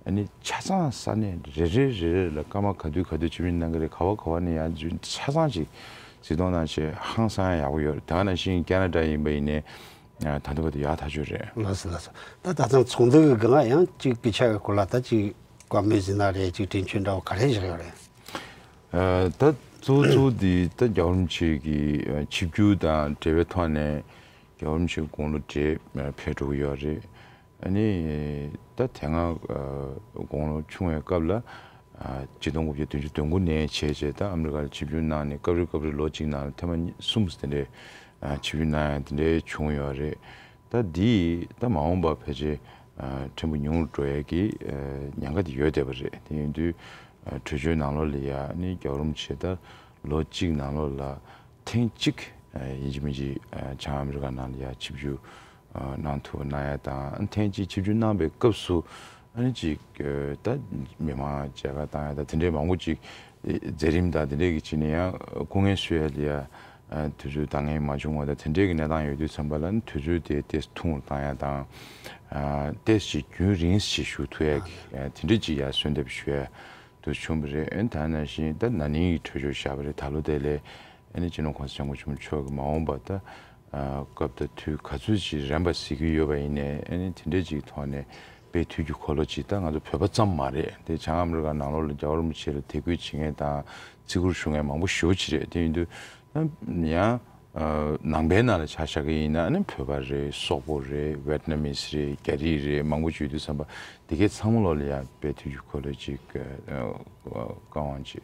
ཨ་ནི་ཆ་ཚང་ས་གནས་རེ་རེ་རེ་རེ་ལ་སྐར་མ་ག་དུས་ག་དུས་ཆིབས་བསྒྱུར་གནང་གི་རེད། ག་བ་ག་བ་ནས་ཡང་ཆ་ཚང་ཅིག་གཟིགས་རྟོག་གནང་བྱས་ཧང་སང་ཡག་པོ་ཡོད་རེད། ད་ག་ནང་བཞིན་ཁེ་ན་ཌ་ཡིན་པ་ཡིན་ནའི་ད་ལྟ་བར་དུ་ཡག་ཐག་ཆོད་རེད། ལགས་སོ་ལགས་སོ། ད་ད་ཐེངས་ཚོགས་འདུ་གི་སྒང་ཡང་ཅིག་སྐད་ཆ་གི་སྐོར་ལ་ད་ཅིག་བཀའ་མོལ་ཟེར་ན་རེད། ཅིག་དྲན་གཅོད་འདྲ་བོ་ག་རེ་བཞག་ཡོད་རེད། ད་གཙོ་གཙོ་འདི་ད་རྒྱལ་བ་རིན་པོ་ཆེ་གི་ཆིབས་བསྒྱུར་དང་འབྲེལ་བའི་ཐོག་ནས་རྒྱལ་བ་རིན་པོ་ཆེ་དགུང་ལོ་བགྲེས་ཕེབས་འགྲོ་གི་ཡོད་རེད། ཨ་ནི་ད་དེ་སྔ་དགུང་ལོ་ཆུང་བའི་སྐབས་ལ་ཆིག་སྟོང་དགུ་བརྒྱ་བདུན་ཅུ་དོན་དགུ་ནས་བྱས་བྱས་ད་ཨ་མི་རི་ཀར་ཆིབས་བསྒྱུར་གནང་ནས་སྐབས་རེ་སྐབས་རེ་ལོ་གཅིག་ནང་ལ་ཐེངས་མ་གཉིས་གསུམ་དེ་འདྲའི་ཆིབས་བསྒྱུར་གནང་ཡ་དེ་འདྲའི་བྱུང་ཡོད་རེད། ད་འདི་ད་མ་འོངས་པ་ཕལ་ཆེར་ཕྲན་བུ་ཉུང་རུ་འགྲོ་ཡ་གི་ཉེན་ཁ་དེ་ཡོད་བསྡད་པ་རེད། དེ་ཡིན་དུས་གྲོས་ཆོད་ནང་ལོགས་ལ་ཡ་ཨ་ནི་རྒྱལ་བ་རིན་པོ་ཆེ་ད་ལོ་གཅིག་ནང་ལོགས་ལ་ཐེངས་གཅིག་ཡིན་གཅིག་མིན་གཅིག་བྱང་ཨ་མི་རི་ཀ་ནང་ལ་ཡ་ཆིབས་བསྒྱུར་གནང་ཐུབ་པ་གནང་ཡ་དང་ཐེངས་གཅིག་ཆིབས་བསྒྱུར་གནང་པའི་སྐབས་སུ་ཨ་ནི་ཅིག་ད་མི་མང་མཇལ་ཁ་བཏང་ཡ་དང་དེ་འདྲའི་མང་པོ་ཅིག་མཛད་རིམ་དང་དེ་འདྲའི་གི་ཅིག་ནས་ཡང་སྐུ་ངལ་གསོ་ཡ་ལ་ཡ་དུས་ཚོད་འདང་ངེས་མ་བྱུང་བ་དང་དེ་འདྲའི་གི་གནས་སྟངས་ཡོད་དུས་ཙམ་པ་ལ་ཨ་ནི་དུས་ཚོད་དེ་ཏོག་ཙམ་ཐུང་རུ་བཏང་ཡ་དང་ཏོག་ཙམ་ཅིག་རྒྱུན་རིང་ཞིག་བཞུགས་ཐུབ་ཡ་གི་དེ་འདྲའི་ཅིག་ཡ་གསོལ་འདེབས་ཞུ་ཡ། དུ་བྱུང་བ་རེད། ཨ་ནི་ད་ནང་བཞིན་ད་ན་ནིང་གི་གྲོས་ཆོད་བཞག་པ་རེད། ད་ལོ་དེ་ལས་ཨ་ནི་སྤྱི་ནོར་གོང་ས་སྐྱབས་མགོན་ཆེན་པོ་མཆོག་གིས་མ་འོངས་པ་ད་སྐབས་དང་དུས་ག་ཚོད་ཅིག་རན་པ་གཟིགས་ཀྱི་ཡོད་པ་ཡིན་ནའི་ཨ་ནི་དེ་འདྲའི་ཅིག་ཐོག་ནས་དཔེ་དུས་ཀྱི་འཁོར་ལོ་ཅིག་ད་ང་ཚོ་བོད་པ་ཙམ་མ་རེད་དེ་བྱང་ཨ་མི་རི་ཀ་ནང་ལོགས་ལ་རྒྱལ་བ་རིན་པོ་ཆེ་ལ་དད་གུས་བྱེད་མཁན་དང་བརྩི་བཀུར་ཞུ་མཁན་མང་པོ་ཞེ་པོ་ཅིག་རེད། དེ་ཡིན་དུས་ད་ཡང་ནང་པའི་ནང་ལ་ཆ་བཞག་གི་ཡིན་ན་ཨ་ནི་བོད་པ་རེད། སོག་པོ་རེད། ཝེད་ན་མིས་རེད། རྒྱ་རིགས་རེད། མང་པོ་ཅིག་ཡོད་དུས་ཙམ་པ་དེ་གའི་ཚང་མ་ལོག་ལ་ཡང་དཔེ་དུས་ཀྱི་འཁོར་ལོ་ཅིག་བཀའ་དབང་ཅིག་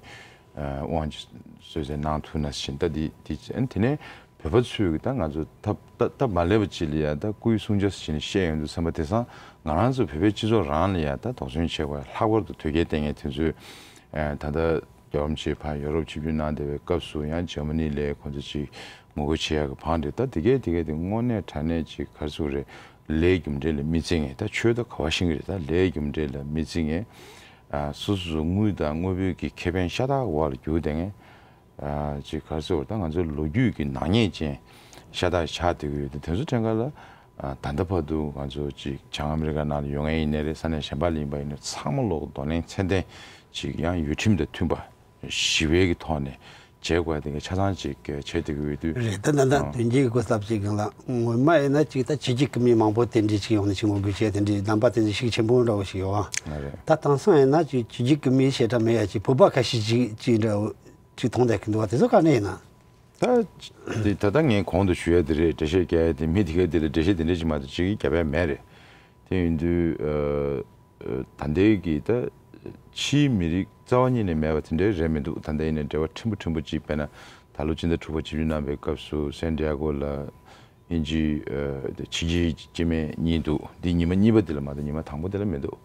དབང་ཅིག་གསོལ་སྩལ་གནང་ཐུབ་ན་ཞེས་ད་འདི་འདི་ཨ་ནི་དེ་ནས་བོད་པ་ཚོས་ཀྱི་ད་ང་ཚོ་སྟབས་སྟབས་མ་ལེགས་པ་ཅིག་ལ་ཡང་ད་སྐུའི་གསུང་ཆོས་ཟེར་ནས་བཤད་ཡོང་དུས་ཙམ་པ་དེང་སང་ང་རང་ཚོ་བོད་པའི་སྤྱི་ཚོགས་རང་ལ་ཡང་ད་དོགས་ཟོན་བྱེད་དགོས། ལྷག་པར་དུ་དོལ་རྒྱལ་བསྟེན་མཁན་དེ་ཚོས་ད་ལྟ་རྒྱལ་བ་རིན་པོ་ཆེ་ཕར་ཡོ་རོབ་ཆིབས་བསྒྱུར་གནང་བསྡད་པའི་སྐབས་སུ་ཡང་འཇར་མ་ནི་ལ་ཁོང་ཚོ་ཅིག་ངོ་རྒོལ་བྱེད་ཡག་གི་བང་སྒྲིག་ད་དེ་གས་དེ་གས་དེ་དངོས་གནས་དྲང་གནས་ཅིག་ག་རེ་ཟེར་དགོས་རེད། ལས་རྒྱུ་འབྲས་ལ་མི་བརྩི་མཁན་ད་ཆོས་ད་ག་བ་ཤེས་ཀྱི་རེད། ད་ལས་རྒྱུ་འབྲས་ལ་མི་བརྩི་མཁན་སོ་སོ་སོ་དངུལ་དང་དངོས་པོའི་གི་ཁེ་ཕན་ཤ་སྟག་འོག་ལ་རྒྱུག་བསྡད་མཁན་ཅིག་ག་རེ་ཟེར་དགོས་རེད། ད་ང་ཚོའི་ལོ་རྒྱུས་ཀྱི་ནག་ཉེས་ཅན་ཤ་སྟག་ཆགས་བསྡད་ཀྱི་ཡོད་དེ་དེ་ཚོ་ཕྲན་ཁ་ལ་ད་ལྟ་བར་དུ་ང་ཚོ་ཅིག་བྱང་ཨ་མི་རི་ཀ་ནང་ལ་ཡོད་མཁན་ཡིན་ནའི་རེད། ས་གནས་གཞན་པ་ལ་ཡིན་པ་ཡིན་ནའི་ཚང་མ་ལོག་གདོང་ལེན་ཚད་ལྡན་ཅིག་ཡང་ཡུལ་ཁྲིམས་དང་མཐུན་པ། ཞི་བའི་གི་ཐོག་ནས་བྱེད་དགོས་དེ་ག་ཆ་ཚང་ཅིག་བྱེད་བསྡད་ཀྱི་ཡོད་དུས། རེད། ད་ད་ད་ཨང་། དོན་གྱི་གོ་སླབ་ཅིག་གང་ལ་ངོ་མ་ཡིན་ན་ཅིག་ད་ཕྱི་རྒྱལ་གི་མི་མང་པོ་དེ་འདྲས་ཅིག་ཡོང་ནས་ཅིག་ངོ་རྒོལ་བྱས་དེ་འདྲས་རྣམ་པ་དེ་ཚོ་ཤུགས་ཆེན་པོ་འདྲ་བོ་ཞིག་ཡོད་ཨ། ང་རེད། ད་དེང་སང་ཡིན་ན་ཅིག་ཕྱི་རྒྱལ་གི་མི་ཞེ་དྲག་མེད་ཡ་ཅིག་བོད་པ་ཁ་ཤས་ཅིག་ཅིག་འདྲ་བོ་ཅིག་མཐོང་བསྡད་ཀྱི་འདུག་བ། དེ་ཚོ་ག་ནས་ཡིན་ན། ད་དེ་ད་ལྟ་ངས་གོང་དུ་ཞུ་ཡ་དེ་རེད། འགྲེལ་བཤད་རྒྱག་ཡ་དེ་མི་དེ་ག་དེ་ལ་འགྲེལ་བཤད་དེ་འདྲས་ཅིག་མ་གཏོགས་ཅིག་རྒྱབ་ཡ་མེད་རེད། དེ་ཡིན་དུས་ཨ། ད་ལྟའི་གི་ད་ཕྱིའི་མི་རིགས་རྩ་བ་ཉིད་ནས་མེད་པ་དེ་འདྲའི་རེད་མི་འདུག་ད་ལྟ་ཡིན་ནའི་འབྲེལ་བ་ཕྲན་བུ་ཕྲན་བུ་ཅིག་དཔེར་ན་ད་ལོ་ཕྱི་ཟླ་དྲུག་པ་ཆིབས་བསྒྱུར་གནང་པའི་སྐབས་སུ་སན་ཏི་ཡ་གོ་ལ་དབྱིན་ཇིའི་ཕྱི་རྒྱལ་སྐྱེ་དམན་གཉིས་འདུག་འདི་ཉི་མ་གཉིས་པ་འདི་ལ་མ་གཏོགས་ཉི་མ་དང་པོ་འདི་ལ་མི་འདུག་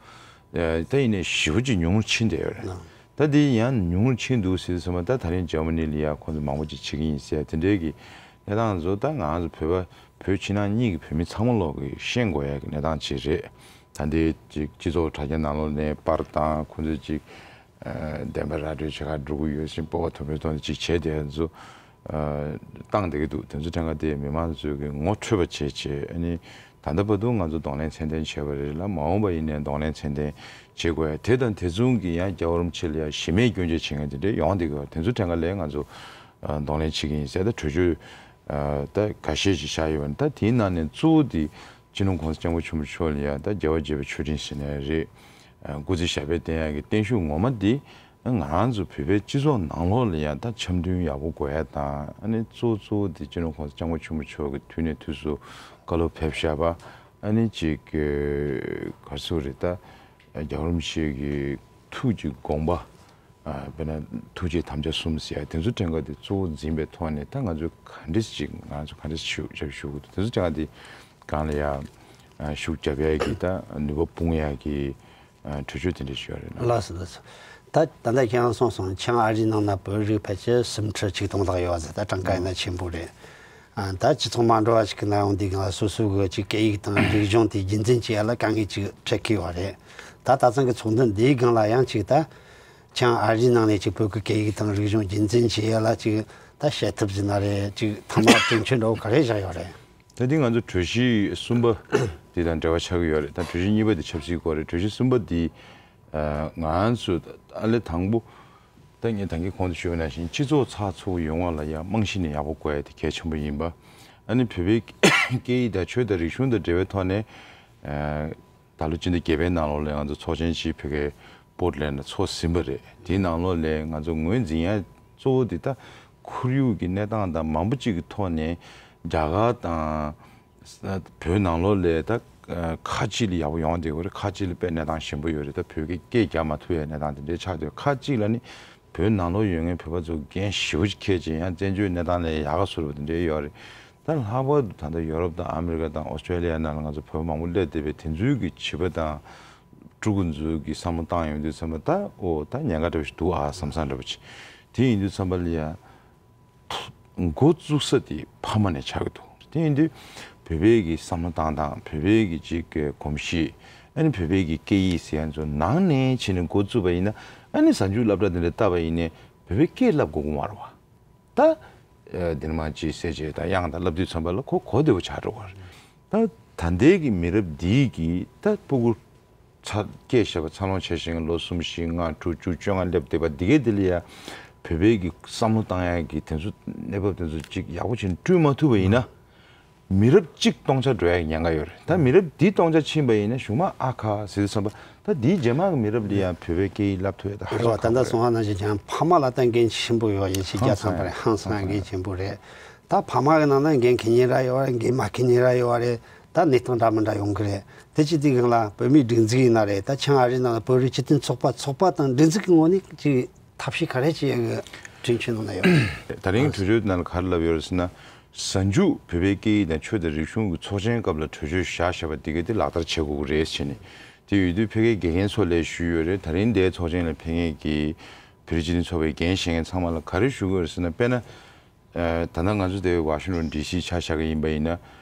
ད་ཡིན་ནའི་ཞེ་པོ་ཅིག་ཉུང་རུ་ཕྱིན་བསྡད་ཡོད་རེད། ད་འདི་ཡང་ཉུང་རུ་ཕྱིན་འདུག་ཟེར་སོང་བ། ད་ད་རིང་འཇར་མ་ནི་ལ་ཡ་ཁོང་ཚོ་མང་པོ་ཅིག་བྱེད་ཀྱི་ཡིན་ཟེར་དེ་འདྲའི་གི་གནས་སྟངས་ཚོ། ད་ང་ཚོ་བོད་པ་བོད་ཕྱི་ནང་གཉིས་ཀྱི་བོད་མི་ཚང་མ་ལོག་གི་ཤེས་དགོས་ཡ་གི་གནས་སྟངས་ཅིག་རེད། ད་འདི་ཅིག་སྤྱི་ཚོགས་དྲ་རྒྱ་ནང་ལོགས་ནས་པར་དང་ཁོང་ཚོས་ཅིག་ཨ་བདེན་པ་ར་སྤྲོད་བྱེད་ག་འགྲོ་གི་ཡོད་ཅིང་། སྤོབས་པ་དོད་པོའི་ཐོག་ནས་ཅིག་བྱས་དེ་ཚོ་ཨ་བཏང་བསྡད་ཀྱི་འདུག་དེ་ཚོ་ཐད་ཀ་དེ་མི་མང་ཚོས་ཀྱི་ངོ་འཕྲོད་པ་བྱས་བྱས། ཨ་ནི་ད་ལྟ་བར་དུ་ང་ཚོ་གདོང་ལེན་ཚད་ལྡན་བྱས་པ་རེད་ལ། མ་འོངས་པ་ཡིན་ནའི་གདོང་ལེན་ཚད་ལྡན་བྱེད་དགོས་ཡ་དེ་དང་དེ་མཚུངས་ཀྱི་ཡང་རྒྱལ་བ་རིན་པོ་ཆེ་ལ་ཡ་གཞི་མེད་སྐྱོན་བརྗོད་བྱེད་མཁན་དེ་འདྲ་ཡོང་བསྡད་ཀྱི་ཡོད། དེ་ཚོ་ཐད་ཀ་ལ་ང་ཚོ་ཨ་གདོང་ལེན་བྱེད་ཀྱི་ཡིན་ཟེར། ད་གྲོས་ཆོད་ཨ་ད་འགའ་ཤས་ཤིག་བཞག་ཡོད་པ་ནི། ད་དེའི་ནང་ནས་གཙོ་བོ་དེ་སྤྱི་ནོར་༸གོང་ས་༸སྐྱབས་མགོན་ཆེན་པོ་མཆོག་ལ་ཡ་ད་རྒྱལ་བ་དགྱེས་པའི་མཆོད་སྤྲིན་ཟེར་ནའི་རེད། ཨ་སྐུ་ཚེ་ཞབས་པད་བརྟན་ཡག་གི་བརྟན་བཞུགས་ངོ་མ་འདི་ང་རང་ཚོ་བོད་པའི་སྤྱི་ཚོགས་ནང་ལོགས་ལ་ཡང་ད་འཆམ་མཐུན་ཡག་པོ་དགོས་ཡ་དང་། ཨ་ནི་གཙོ་བོ་གཙོ་བོ་དེ་སྤྱི་ནོར་༸གོང་ས་༸སྐྱབས་མགོན་ཆེན་པོ་མཆོག་གི་དུས་ནས་དུས་སུ་བཀའ་སློབ་ཕེབས་བཞག་པ། ཨ་ནི་ཅིག་ག་རེ་ཟེར་དགོས་རེད། ད་རྒྱལ་བ་རིན་པོ་ཆེ་གི་ཐུགས་ཀྱི་དགོངས་པ། ཨ་དཔེར་ན་ཐུགས་རྗེ་དམ་བཅའ་གསུམ་ཟེར་ཡ་དེ་ཚོ་ཐད་ཀ་དེ་གཙོ་བོ་འཛིན་པའི་ཐོག་ནས། ད་ང་ཚོས་ག་འདྲས་ཅིག་ང་ཚོ་ག་འདྲས་ཞུ་ཞབས་ཞུ་དགོས་འདུག་དེ་ཚོ་ཐད་ཀ་དེ་སྒང་ལ་ཡ་ཨ་ཤུགས་རྒྱབ་ཡ་གི་ད་ནུས་པ་སྤུངས་ཡ་གི་ཨ་གྲོས་ཆོད་དེ་འདྲ་ཞིག་ཡོད་རེད་ན། ལགས་སོ་ལགས་སོ། ད་ད་ལྟ་ཁྱེད་རང་གསུངས་སོང་། བྱང་ཨ་རིའི་ནང་ན་བོད་རིགས་ཕལ་ཆེར་སུམ་ཁྲི་ཆིག་སྟོང་ལྷག་ཡོད་ཟེར། ད་གྲངས་ཀ་ཡིན་ན་ཆེན་པོ་རེད། ཨ་ད་སྤྱི་ཚོགས་མ་འདྲ་བ་ཞིག་གི་ནང་ཡོང་དུས་སྒང་ལ་སོ་སོ་གི་ཅིག་སྐད་ཡིག་དང་རིག་གཞུང་དེ་རྒྱུན་འཛིན་བྱེད་ཡ་ལ་དཀའ་ངལ་ཅིག་འཕྲད་ཀྱི་ཡོད་རེད། ད་ད་ཐེངས་ཀྱི་ཚོགས་འདུ་འདིའི་སྒང་ལ་ཡང་ཅིག་ད་བྱང་ཨ་རིའི་ནང་ནས་ཅིག་བོད་ཀྱི་སྐད་ཡིག་དང་རིག་གཞུང་རྒྱུན་འཛིན་བྱེད་ཡ་ལ་ཅིག་ད་བྱེད་ཐབས་ཟེར་ན་རེད། ཅིག་ཐ་མག་གྲོས་ཆོད་འདྲ་བོ་ག་རེ་བཞག་ཡོད་རེད། ད་འདི་ང་ཚོ་གྲོས་གཞི་གསུམ་པ་འདི་དང་འབྲེལ་བ་ཆགས་ཀྱི་ཡོད་རེད། ད་གྲོས་གཞི་གཉིས་པ་འདི་ཆབ་སྲིད་སྐོར་རེད། གྲོས་གཞི་གསུམ་པ་འདི་ཨ་ང་ཚོ་ཨ་ལས་དང་པོ་ད་ངས་ད་གིན་གོང་དུ་ཞུས་པ་ནང་བཞིན་སྤྱི་ཚོགས་ཚགས་ཚུད་པོ་ཡོང་བ་ལ་ཡང་རྨང་གཞི་ནས་ཡག་པོ་དགོས་ཡ་དེ་གལ་ཆེན་པོ་ཡིན་པ། ཨ་ནི་བོད་པའི་སྐད་ཡིག་དང་ཆོས་དང་རིག་གཞུང་དང་འབྲེལ་བའི་ཐོག་ནས་ཨ་ད་ལོ་སྤྱི་ཟླ་བརྒྱད་པའི་ནང་ལོགས་ལ་ང་ཚོ་ཚོགས་ཆེན་ཞིག་བོད་ཀྱི་པོར་ཊི་ལེན་ཌ་ལ་ཚོགས་ཟིན་པ་རེད། དེའི་ནང་ལོགས་ལ་ང་ཚོ་ངོས་འཛིན་ཡ་གཙོ་བོ་དེ་ད་ཁོར་ཡུག་གི་གནས་སྟངས་དང་མང་པོ་ཅིག་གི་ཐོག་ནས་རྒྱ་གར་དང་བོད་ནང་ལོགས་ལ་ད་ཁག་ཅིག་ལ་ཡག་པོ་ཡོང་བསྡད་ཡོད་རེད། ཁག་ཅིག་ལ་དཔེ་གནས་སྟངས་ཞན་པོ་ཡོད་རེད། ད་བོད་ཀྱི་སྐད་རྒྱག་མ་ཐུབ་ཡ་གནས་སྟངས་དེ་འདྲའི་ཆགས་བསྡད་ཡོད། ཁག་ཅིག་ལ་ནི་བོད་ནང་ལོགས་ཡོད་མཁན་བོད་པ་ཚོ་འགན་ཞེ་པོ་ཅིག་འཁྱེར་བྱས་ཡང་བཙན་བྱོལ་གནས་སྟངས་ལ་ཡག་ག་བཟོ་རེད་པ་དེ་འདྲའི་ཡོད་རེད། ད་ལྷག་པར་དུ་ད་ལྟ་ཡོ་རོབ་དང་ཨ་མི་རི་ཀ་དང་ཨོ་སི་ཀྲེ་ལི་ཡ་ནང་ལ་ང་ཚོ་བོད་པ་མང་པོ་སླེབས་བསྡད་པའི་དེ་ཚོའི་གི་བྱིས་པ་དང་ཕྲུ་གུ་ཚོའི་གི་བསམ་བློ་བཏང་ཡོང་དུས་ཙམ་པ། ད་ཨོ་ད་ཉེན་ཁ་འདྲ་བོ་ཞིག་འདུག་ཨ་བསམ་བསམ་འདྲ་བོ་ཅིག་དེ་ཡིན་དུས་ཙམ་པ་ལ་ཡ་འགོ་བཙུགས་ས་དེ་ཕ་མ་ནས་ཆགས་ཀྱི་འདུག་དེ་ཡིན་དུས་བོད་པའི་གི་བསམ་བློ་བཏང་སྟངས། བོད་པའི་གི་ཅིག་གི་གོམས་གཤིས། ཨ་ནི་བོད་པའི་གི་སྐད་ཡིག་ཟེར་ཡ་ཚོ་ནང་ནས་བྱས་ནས་འགོ་བཙུགས་པ་ཡིན་ན། ཨ་ནི་གཟའ་མཇུག་སློབ་གྲྭ་དེ་འདྲ་བཏབ་པ་ཡིན་ནའི་བོད་པའི་སྐད་བསླབ་དགོས་ཀྱི་མ་རེད་བ། ད་ཨ་འདི་ནས་མར་ཅིག་གསལ་བྱེད་དང་དབྱངས་དང་བསླབ་དུས་ཙམ་པ་ལ་ཁོ་གོ་བདེ་པོ་ཆགས་འགྲོ་གི་རེད། ད་ད་ལྟའི་གི་མི་རབས་འདིའི་གི་ད་སྤུ་གུ་ཚ་སྐད་བཤད་པ་འཚར་ལོངས་བྱས་ཤིང་ལོ་གསུམ་བཞི་ལྔ་དྲུག་བཅུ་བཅོ་ལྔ་སླེབས་བསྡད་པ་འདི་གའི་འདི་ལ་ཡ་བོད་པའི་གི་བསམ་བློ་བཏང་ཡ་གི་དེ་ཚོ་གནས་བབ་དེ་ཚོ་ཅིག་ཡག་པོ་བྱས་ནས་བསྐྲུན་མ་ཐུབ་པ་ཡིན་ན། མི་རབས་གཅིག་སྟོང་ཆ་འགྲོ་ཡ་ཉེན་ཁ་ཡོད་རེད། ད་མི་རབས་འདི་སྟོང་ཆ་ཕྱིན་པ་ཡིན་ན་གཞུག་མ་ཨ་ཁ་ཟེར་དུས་ཙམ་པ། ད་འདིའི་རྗེས་མ་གི་མི་རབས་ལ་ཡང་བོད་པའི་སྐད་ཡིག་བསླབ་ཐུབ་ཡ་ད་ཧ་རེད་བ། ཅང་ད་ལྟ་ཁག་པོ་གསུངས་པ་ནང་བཞིན་ཀྱང་ཕ་མ་ལ་ད་འགན་ཆེན་པོ་ཡོད། ཡིན་ཕྱིན་རྒྱ་ཧང་སང་པ་རེད། ཧང་སང་འགན་ཆེན་པོ་རེད། ད་ཕ་མ་གི་ནང་ན་འགན་འཁྱེར་མཁན་ར་ཡོད་རེད། འགན་མ་འཁྱེར་མཁན་ར་ཡོད་རེད། ད་གནས་སྟངས་འདྲ་མི་འདྲ་ཡོང་གི་རེད། དེ་ཅི་དེ་སྒང་ལ་བོད་མིའི་སྒྲིག་འཛུགས་ཡིན་ན་རེད། ད་བྱང་ཨ་རིའི་ནང་ལ་བོད་རིགས་སྤྱི་མཐུན་ཚོགས་པ་ཚོགས་པ་དང་སྒྲིག་འཛུགས་ཀྱི་ངོས་ནས་ཅིག་ཐབས་ཤེས་ག་རེ་བྱེད་ཡག་གི་གྲོས་ཆོད་ནང་ན་ཡོད། དེ་རིང་གྲོས་ཆོད་ནང་ལ་ག་རེ་ལབ་ཡོད་རེད་ཟེར་ན། གཟའ་མཇུག་བོད་པའི་སྐད་ཡིག་དང་ཆོས་དང་རིག་གཞུང་གི་ཚོགས་ཆེན་སྐབས་ལ་གྲོས་ཆོད་བཞག་བཞག་པ་འདི་གའི་དེ་ལག་བསྟར་བྱེད་དགོས་ཀྱི་རེད་ཟེར་ནས། དེ་ཡོད་དུས་ཕ་གིའི་དགེ་རྒན་ཚོ་ལ་ཞུས་ཡོད་རེད། དེ་རིང་འདིའི་ཚོགས་ཆེན་ལ་ཕེབས་མཁན་གྱི་བོད་རིགས་སྤྱི་མཐུན་ཚོགས་པའི་འགན་བཞེས་མཁན་ཚང་མ་ལ་ག་རེ་ཞུ་དགོས་རེད་ཟེར་ན། དཔེར་ན། ཨ་ད་ལྟ་ང་ཚོ་དེ་ཝ་ཤིང་ཊོན་ཌི་སི་ཆ་བཞག་གི་ཡིན་པ་ཡིན་ན།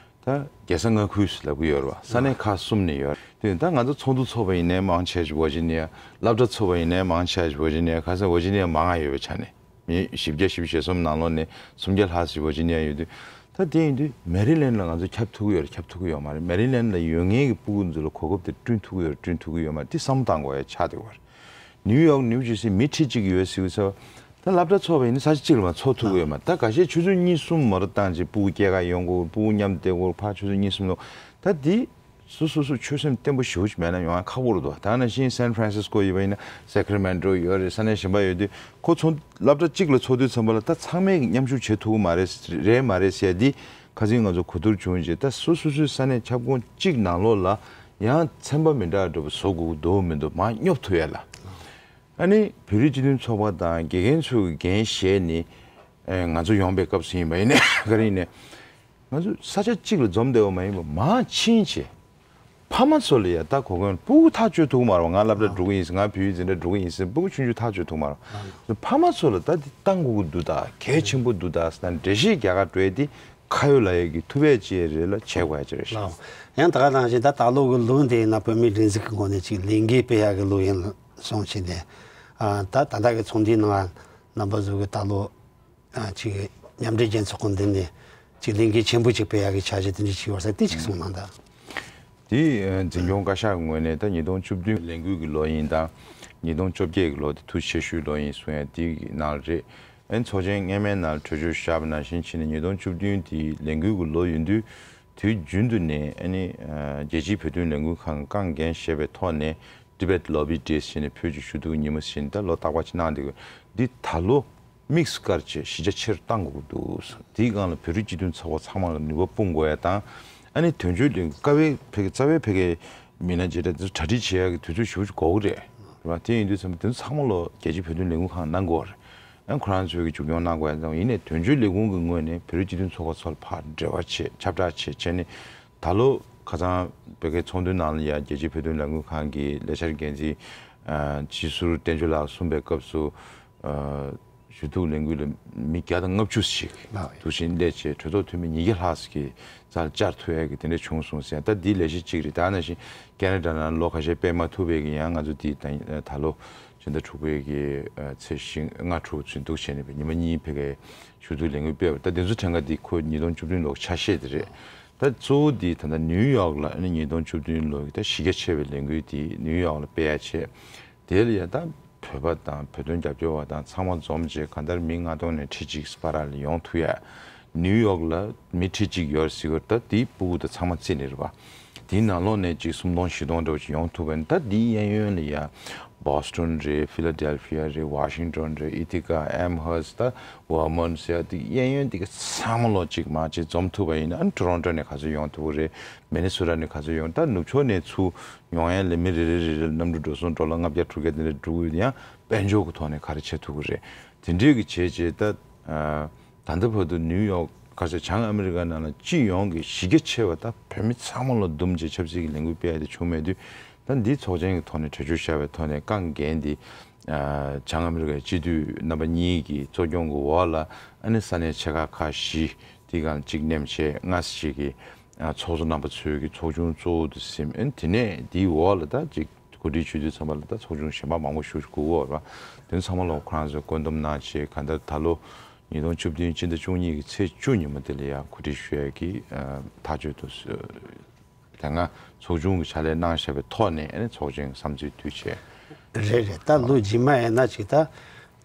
ད་རྒྱལ་ས་མངའ་ཁུལ་ཟེར་ལབ་ཀྱི་ཡོད་རེད་བ། ས་གནས་ཁག་གསུམ་ནས་ཡོད་རེད། དེ་ད་ང་ཚོ་ཚོགས་འདུ་ཚོགས་པ་ཡིན་ནའི་མང་ཆེ་ཞིག་ཝར་ཇི་ནི་ཡ། སློབ་གྲྭ་ཚོགས་པ་ཡིན་ནའི་མང་ཆེ་ཞིག་ཝར་ཇི་ནི་ཡ། ག་ས་ཝར་ཇི་ནི་ཡ་མང་ང་ཡོད་པའི་ཆ་ནས། མི་བཞི་བརྒྱ་བཞི་བཅུ་ཞེ་གསུམ་ནང་ལོགས་ནས་སུམ་བརྒྱ་ལྷག་ཞིག་ཝར་ཇི་ནི་ཡ་ཡོད་དུས། ད་དེ་ཡིན་དུས་མེ་རི་ལེན་ཌ་ལ་ང་ཚོ་ཁྱབ་ཐུབ་ཀྱི་ཡོད་རེད། ཁྱབ་ཐུབ་ཀྱི་ཡོད་མ་རེད། མེ་རི་ལེན་ཌ་ལ་ཡོད་མཁན་གྱི་སྤུ་གུ་ཚོ་ལ་གོ་སྐབས་དེ་བསྐྲུན་ཐུབ་ཀྱི་ཡོད་རེད། བསྐྲུན་ཐུབ་ཀྱི་ཡོད་མ་རེད། དེ་བསམ་བློ་གཏང་དགོས་ཡ་ཆགས་བསྡད་ཡོད་རེད། ནིའུ་ཡོག་ནིའུ་ཇར་སི་མི་ཁྲི་གཅིག་ཡོད་ཟེར་བའི་ཚོ། ད་སློབ་གྲྭ་ཚོགས་པ་ཡིན་ན་ས་ཆ་གཅིག་ལ་མ་ཚོགས་ཐུབ་ཀྱི་ཡོད་མ་རེད། ད་འགའ་ཤས་ཆུ་ཚོད་གཉིས་གསུམ་མ་གཏོགས་བཏང་བྱས་སྤུ་གུ་སྐྱེལ་ག་ཡོང་དགོས། སྤུ་གུ་མཉམ་བསྡད་དགོས། ཕར་ཆུ་ཚོད་གཉིས་གསུམ་ལོག་ད་འདི་སོ་སོ་སོ་ཆོད་སེམས་བརྟན་པོ་ཞེ་པོ་ཅིག་མེད་ན་ཡོང་ཡ་ཁག་པོ་རེད་འདུག་ད་ནང་བཞིན་སན་ཧྥ་རན་སིས་ཀོ་ཡིན་པ་ཡིན་ན་ས་ཀ་ར་མེན་ཊོ་ཡོད་རེད། ས་གནས་གཞན་པ་ཡོད་དུས་ཁོ་ཚོ་སློབ་གྲྭ་གཅིག་ལ་ཚོགས་དུས་ཙམ་པ་ལ་ད་ཚང་མས་མཉམ་ཞུགས་བྱེད་ཐུབ་ཀྱི་མ་རེད། རེད་མ་རེད་ཟེར་ཡ་འདི་ཁ་སང་ང་ཚོ་གོ་བསྡུར་བྱུང་རྗེས། ད་སོ་སོ་སོའི་ས་གནས་ཁྱབ་ཁོངས་གཅིག་ནང་ལོགས་ལ་ཡང་ཚན་པ་མི་འདྲ་འདྲ་པོ་བཟོ་དགོས་ཀྱི་འདུག་མི་འདུག་མར་སྙོབ་ཐུབ་ཡ་ལ། ཨ་ནི་བོད་རིགས་སྤྱི་མཐུན་ཚོགས་པ་དང་དགེ་རྒན་ཚོའི་འགན་བཞེས་ནས་ཨེ་ང་ཚོ་ཡོང་པའི་སྐབས་སུ་ཡིན་པ་ཡིན་ན་ག་རེ་ཡིན་ནའི་ང་ཚོ་ས་ཆ་གཅིག་ལ་འཛོམས་བསྡད་པ་མ་ཡིན་པར་མར་ཕྱིན་བྱས། ཕ་མ་ཚོ་ལ་ཡ་ད་གོ་སྐོན་སྤུ་གུ་ཐག་གཅོད་ཐུབ་ཀྱི་མ་རེད་བ། ང་སློབ་གྲྭ་འགྲོ་གི་ཡིན་ཟེར། ང་བོད་ཡིག་འཛིན་གྲྭ་འགྲོ་གི་ཡིན་ཟེར། སྤུ་གུ་ཆུང་ཆུང་ཐག་གཅོད་ཐུབ་ཀྱི་མ་རེད་བ། ཕ་མ་ཚོ་ལ་ད་འདི་བཏང་དགོས་ཀྱི་འདུག་ད་གལ་ཆེན་པོ་འདུག་ད་ཟེར་ན་འགྲེལ་བཤད་རྒྱག་ག་འགྲོ་ཡ་འདི་ཁ་ཡོད་ལག་ཡོད་ཀྱི་ཐུབ་པ་ཅིག་རེད་ལ་བྱེད་དགོས་ཡ་ཅིག་རེད་ཤག་ལགས། ཡང་ད་ག་ནང་བཞིན་ད་ད་ལོ་གི་ལོ་འདི་ཡིན་ན་བོད་མིའི་སྒྲིག་འཛུགས་ཀྱི་ངོས་ནས་ཅིག་ལས་འགུལ་སྤེལ་ཡག་གི་ལོ་ཡིན་སོང་ཕྱིན་ནས། ཨ་ད་ད་ལྟ་གི་ཚོགས་འདུའི་ནང་རྣམ་པ་ཚོ་གི་ད་ལོ་ཨ་ཅིག་མཉམ་འབྲེལ་རྒྱལ་ཚོགས་ཀྱི་མདུན་ནས་ཅིག་ལས་འགུལ་ཆེན་པོ་ཅིག་སྤེལ་ཡག་གི་འཆར་གཞི་དེ་འདྲ་ཅིག་ཡོད་ས་དེ་ཅིག་གསུངས་གནང་དང་། དེ་ཨ་འཛིན་སྐྱོང་བཀའ་ཤག་གི་ངོས་ནས་ད་ཉིས་སྟོང་བཅུ་བདུན་ལས་འགུལ་གྱི་ལོ་ཡིན་དང་། ཉིས་སྟོང་བཅོ་བརྒྱད་ཀྱི་ལོ་དེ་ཐུགས་ཆེ་ཤོས་ལོ་ཡིན་གསུང་ཡ་དེ་གི་ནང་རེད། ཨན་ཚོགས་ཆེན་སྔ་མའི་ནང་གྲོས་ཆོད་བཞག་པ་ནང་བཞིན་ཕྱིན་ནས་ཉིས་སྟོང་བཅུ་བདུན་དེ་ལས་འགུལ་གྱི་ལོ་ཡིན་དུས། དུས་རྒྱུན་དུ་ནས་ཨ་ནི་ཨ་རྒྱལ་སྤྱིའི་བོད་དོན་ལས་འགུལ་ཁང་གིས་རྐང་འགན་བཞེས་པའི་ཐོག་ནས་Tibet Lobby Days ཞེས་ནས་བོད་ཀྱི་ཞུ་གཏུག་ཉི་མ་ཞིག་ད་ལོ་རྟག་པར་ཅིག་གནང་བསྡད་ཡོད། འདི་ད་ལོ་དམིགས་སུ་བཀར་བྱས་གཞི་རྒྱ་ཆེ་རུ་གཏང་དགོས་ཀྱི་འདུག་དེའི་སྒང་ལ་བོད་རིགས་སྤྱི་མཐུན་ཚོགས་པ་ཚང་མ་ལ་ནུས་པ་སྤུངས་དགོས་ཡ་དང་། ཨ་ནི་དོན་གཅོད་ལས་འགུལ་དཀའ་བའི་ཕ་གི་རྩ་བའི་ཕ་གི་མི་སྣ་ཅིག་རེད། འདི་ཚོ་གྲ་སྒྲིག་བྱེད་ཡག་གི་དུས་ཚོད་ཞེ་པོ་ཅིག་འགོར་གི་རེད། རེད་བ། དེ་ཡིན་དུས་ཙམ་པ་དེ་ཚོ་ཚང་མ་ལོ་རྒྱལ་སྤྱིའི་བོད་དོན་ལས་འགུལ་ཁང་གནང་དགོས་རེད། ཨ་ཁོ་རང་ཚོས་ཀྱི་མཇུག་སྐྱོང་གནང་དགོས་ཡ་དང་། ཡིན་ནའི་དོན་གཅོད་ལས་ཁུངས་ཀྱི་ངོས་ནས་བོད་རིགས་སྤྱི་མཐུན་ཚོགས་པ་ཚོ་ལ་ཕར་འབྲེལ་བ་བྱེད། ཁྱབ་བསྒྲགས་བྱེད་བྱས་ནས། ད་ལོ་ཁ་སང་བོད་སྐད་ཚོགས་འདུའི་ནང་ལ་ཡ་རྒྱལ་སྤྱིའི་བོད་དོན་ལས་འགུལ་ཁང་གི་ལས་འཆར་འགན་འཛིན་ཨ་སྤྱི་ཟུར་བསྟན་ཆོས་ལགས་གསུངས་པའི་སྐབས་སུ། ཨ་ཞུ་གཏུག་ལས་འགུལ་ལ་མི་བརྒྱ་དང་ལྔ་བཅུ་ཞིག་ལགས། དུ་ཞིང་ལས་བྱས་གྲོས་ཚོགས་འཐུས་མི་ཉིས་བརྒྱ་ལྷག་ཙམ་གྱི་རྩར་བཅར་ཐུབ་ཡག་གི་དེ་འདྲ་བྱུང་སོང་ཟེར། ད་འདི་ལས་གཞི་གཅིག་རེད། ད་ནང་བཞིན་ཁེ་ན་ཌ་ནང་ལོ་ཁ་ཤས་སྤེལ་མ་ཐུབ་པའི་གི་ཡང་ང་ཚོ་འདི་ད་ད་ལོ་ཕྱི་ཟླ་དྲུག་པའི་གི་ཨ་ཚེས་བཞི་ལྔ་དྲུག་ཚུན་འདུག་བྱས་ནས་ཉི་མ་གཉིས་ཕ་གིའི་ཞུ་གཏུག་ལས་འགུལ་སྤེལ་བ། ད་འདི་ཚོ་ཕྲན་ག་འདི་ཁོ་ཉིས་སྟོང་བཅུ་བདུན་ལོ་ཆ་ཤས་དེ་རེད། ད་གཙོ་བོ་འདི་ད་ལྟ་ནིའུ་ཡོག་ལ་ཨ་ནི་ཉིས་སྟོང་བཅུ་བདུན་ལོ་གི་ད་གཞི་རྒྱ་ཆེ་བའི་ལས་འགུལ་འདི་ནིའུ་ཡོག་ལ་སྤེལ་ཡ་བྱས། དེ་ལ་ཡ་ད་བོད་པ་དང་བོད་དོན་རྒྱབ་སྐྱོར་བ་དང་ཚང་མ་འཛོམས་བྱས་གང་ལྟར་མི་ལྔ་སྟོང་ནས་ཁྲི་གཅིག་བར་ལ་ཡོང་ཐུབ་ཡ། ནིའུ་ཡོག་ལ་མི་ཁྲི་གཅིག་ཡོད་ཟེར་གི་རེད། ད་དེའི་སྤུ་གུ་དང་ཚང་མ་རྩིས་ནས་རེད་པ། དེའི་ནང་ལོགས་ནས་གཅིག་སུམ་སྟོང་བཞི་སྟོང་འདྲ་བོ་ཅིག་ཡོང་ཐུབ་པ་ཡིན། ད་དེའི་གཡས་གཡོན་ལ་ཡ་བྷོ་སི་ཊོན་རེད། ཕི་ལ་ཌེལ་ཕི་ཡ་རེད། ཝ་ཤིང་ཊོན་རེད། ཨི་ཐི་ཀ། ཨེམ་ཧར་སི། ད་ཝར་མོན་ཟེར་ཡ་དེ་གཡས་གཡོན་དེ་ག་ཚང་མ་ལོག་གཅིག་མ་གཅིག་འཛོམས་ཐུབ་པ་ཡིན་ན། ཨ་ནི་ཊོ་རོན་ཊོ་ནས་ག་ཚོད་ཡོང་ཐུབ་ཀྱི་རེད། མི་ནི་སོ་ཊ་ནས་ག་ཚོད་ཡོང་། ད་ནུབ་ཕྱོགས་ནས་ཚུར་ཡོང་ཡ་ལ་མི་རེ་རེ་རེ་རེ་ལ་གནམ་གྲུ་འགྲོ་སོང་འགྲོ་ལ་ལྔ་བརྒྱ་དྲུག་བརྒྱ་དེ་འདྲ་འགྲོ་གི་ཡོད། ཡང་དཔལ་འབྱོར་གྱི་ཐོག་ནས་ག་རེ་བྱེད་ཐུབ་ཀྱི་རེད། དེ་འདྲའི་གི་བྱས་བྱས་ད་ཨ་ད་ལྟ་བར་དུ་ནིའུ་ཡོག་ག་ཚོད་བྱང་ཨ་མི་རི་ཀ་ནང་ལ་སྤྱི་ཡོངས་ཀྱི་གཞི་རྒྱ་ཆེ་བ་ད་བོད་མི་ཚང་མ་ལ་བསྡོམས་བྱས་ཆབ་སྲིད་ཀྱི་ལས་འགུལ་སྤེལ་ཡ་དེ་བྱུང་མེད་དུས། ད་འདི་ཚོགས་ཆེན་གྱི་ཐོག་ནས་གྲོས་ཆོད་བཞག་པའི་ཐོག་ནས་རྐང་འགན་འདི་ཨ་བྱང་ཨ་མི་རི་ཀའི་སྤྱི་འཐུས་རྣམ་པ་གཉིས་ཀྱི་གཙོ་སྐྱོང་གི་འོག་ལ་ཨ་ནི་ས་གནས་ཆེ་ཁག་ཁག་བཞི་དེའི་སྒང་གཅིག་མཉམ་བྱས་ལྔ་ཙམ་ཞིག་གི་ཨ་ཚོགས་གཙོ་རྣམ་པ་ཚོའི་གི་ཚོགས་ཆུང་གཙོ་བོ་དུ་ཟིན། ཨ་ནི་དེ་ནས་དེའི་འོག་ལ་ད་ཅིག་གོ་སྒྲིག་ཞུ་དུས་ཙམ་པ་ལ་ད་ཚོགས་ཆུང་གཞན་པ་མང་པོ་ཞིག་དགོས་ཀྱི་ཡོད་རེད་པ། དེ་ཚང་མ་ལ་ཁོ་རང་ཚོས་བཀོད་འདོམས་གནང་བྱས་གང་ལྟར་ད་ལོ་ཉིས་སྟོང་བཅུ་བདུན་སྤྱི་ཟླ་བཅུ་གཉིས་ཀྱི་ཚེས་བཅུ་ཉིན་མོ་དེ་ལ་ཡང་གོ་སྒྲིག་ཞུ་ཡས་ཀྱི་ཨ་ཐག་གཅོད་དུ་དེ་སྔ་ཚོགས་ཆུང་གི་ཕྱག་ལས་གནང་བཞག་པའི་ཐོག་ནས་ཨ་ནི་ཚོགས་ཆེན་གྱི་བསམ་ཚུལ་བསྡུས་བྱས། རེད་རེད། ད་ལོ་རྗེས་མ་ཡིན་ན་ཅིག་ད་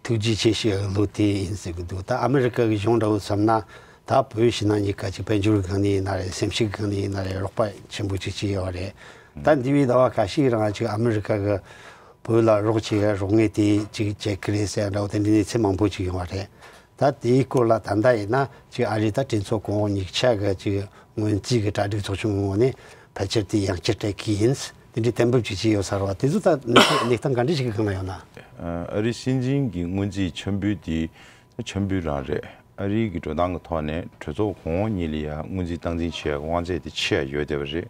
ཐུགས་རྗེ་ཆེ་ཞུ་ཡག་ལོ་དེ་ཡིན་ཟེར་གི་འདུག་ད་ཨ་མི་རི་ཀ་གི་གཞུང་འདྲ་བོ་བསམ་ན་ད་བོད་ཕྱི་ནང་གཉིས་ཀ་ཅིག་དཔལ་འབྱོར་གི་སྒང་ནས་ཡིན་ན་རེད། སེམས་ཤུགས་གི་སྒང་ནས་ཡིན་ན་རེད། རོགས་པ་ཆེན་པོ་ཅིག་བྱས་ཡོད་རེད། ད་འདི་བའི་ཟླ་བ་ཁ་ཤས་རིང་ཅིག་ཨ་མི་རི་ཀ་གི་བོད་ལ་རོགས་བྱེད་ཡག་རོགས་དངུལ་དེ་ཅིག་བྱེད་ཀྱི་རེད་ཟེར་འདྲ་བོ་དེ་འདྲའི་གནས་ཚུལ་མང་པོ་ཅིག་ཡོང་བ་རེད། ད་དེའི་སྐོར་ལ་ད་ལྟ་ཡིན་ན་ཅིག་ཨ་རིའི་ད་གྲོས་ཚོགས་གོང་འོག་གཉིས་ཆ་གི་ཅིག་སྔོན་རྩིས་ཀྱི་གྲ་སྒྲིག་ཚོགས་ཆུང་གི་ངོས་ནས་ཕལ་ཆེར་དེ་ཡང་བསྐྱར་སྤྲད་ཀྱི་ཡིན། དེ་འདྲའི་གཏན་འབེབས་ཅིག་བྱས་ཡོད་ས་རེད་པ། དེ་ཚོ་ད་གནས་སྟངས་གནས་སྟངས་ག་འདྲ་ཞིག་གི་སྒང་ལ་ཡོད་ན། ཨ་རིའི་སྲིད་འཛིན་གྱི་སྔོན་རྩིས་འཆར་འབུལ་དེ་འཆར་འབུལ་རང་རེད། ཨ་རིའི་གི་འགྲོ་སྟངས་ཀྱི་ཐོག་ནས་གྲོས་ཚོགས་གོང་འོག་གཉིས་ལ་ཡང་སྔོན་རྩིས་སྟངས་འཛིན་བྱེད་ཡག་དབང་ཚད་དེ་ཆེ་ཡ་ཡོད་བསྡད་པ་རེད།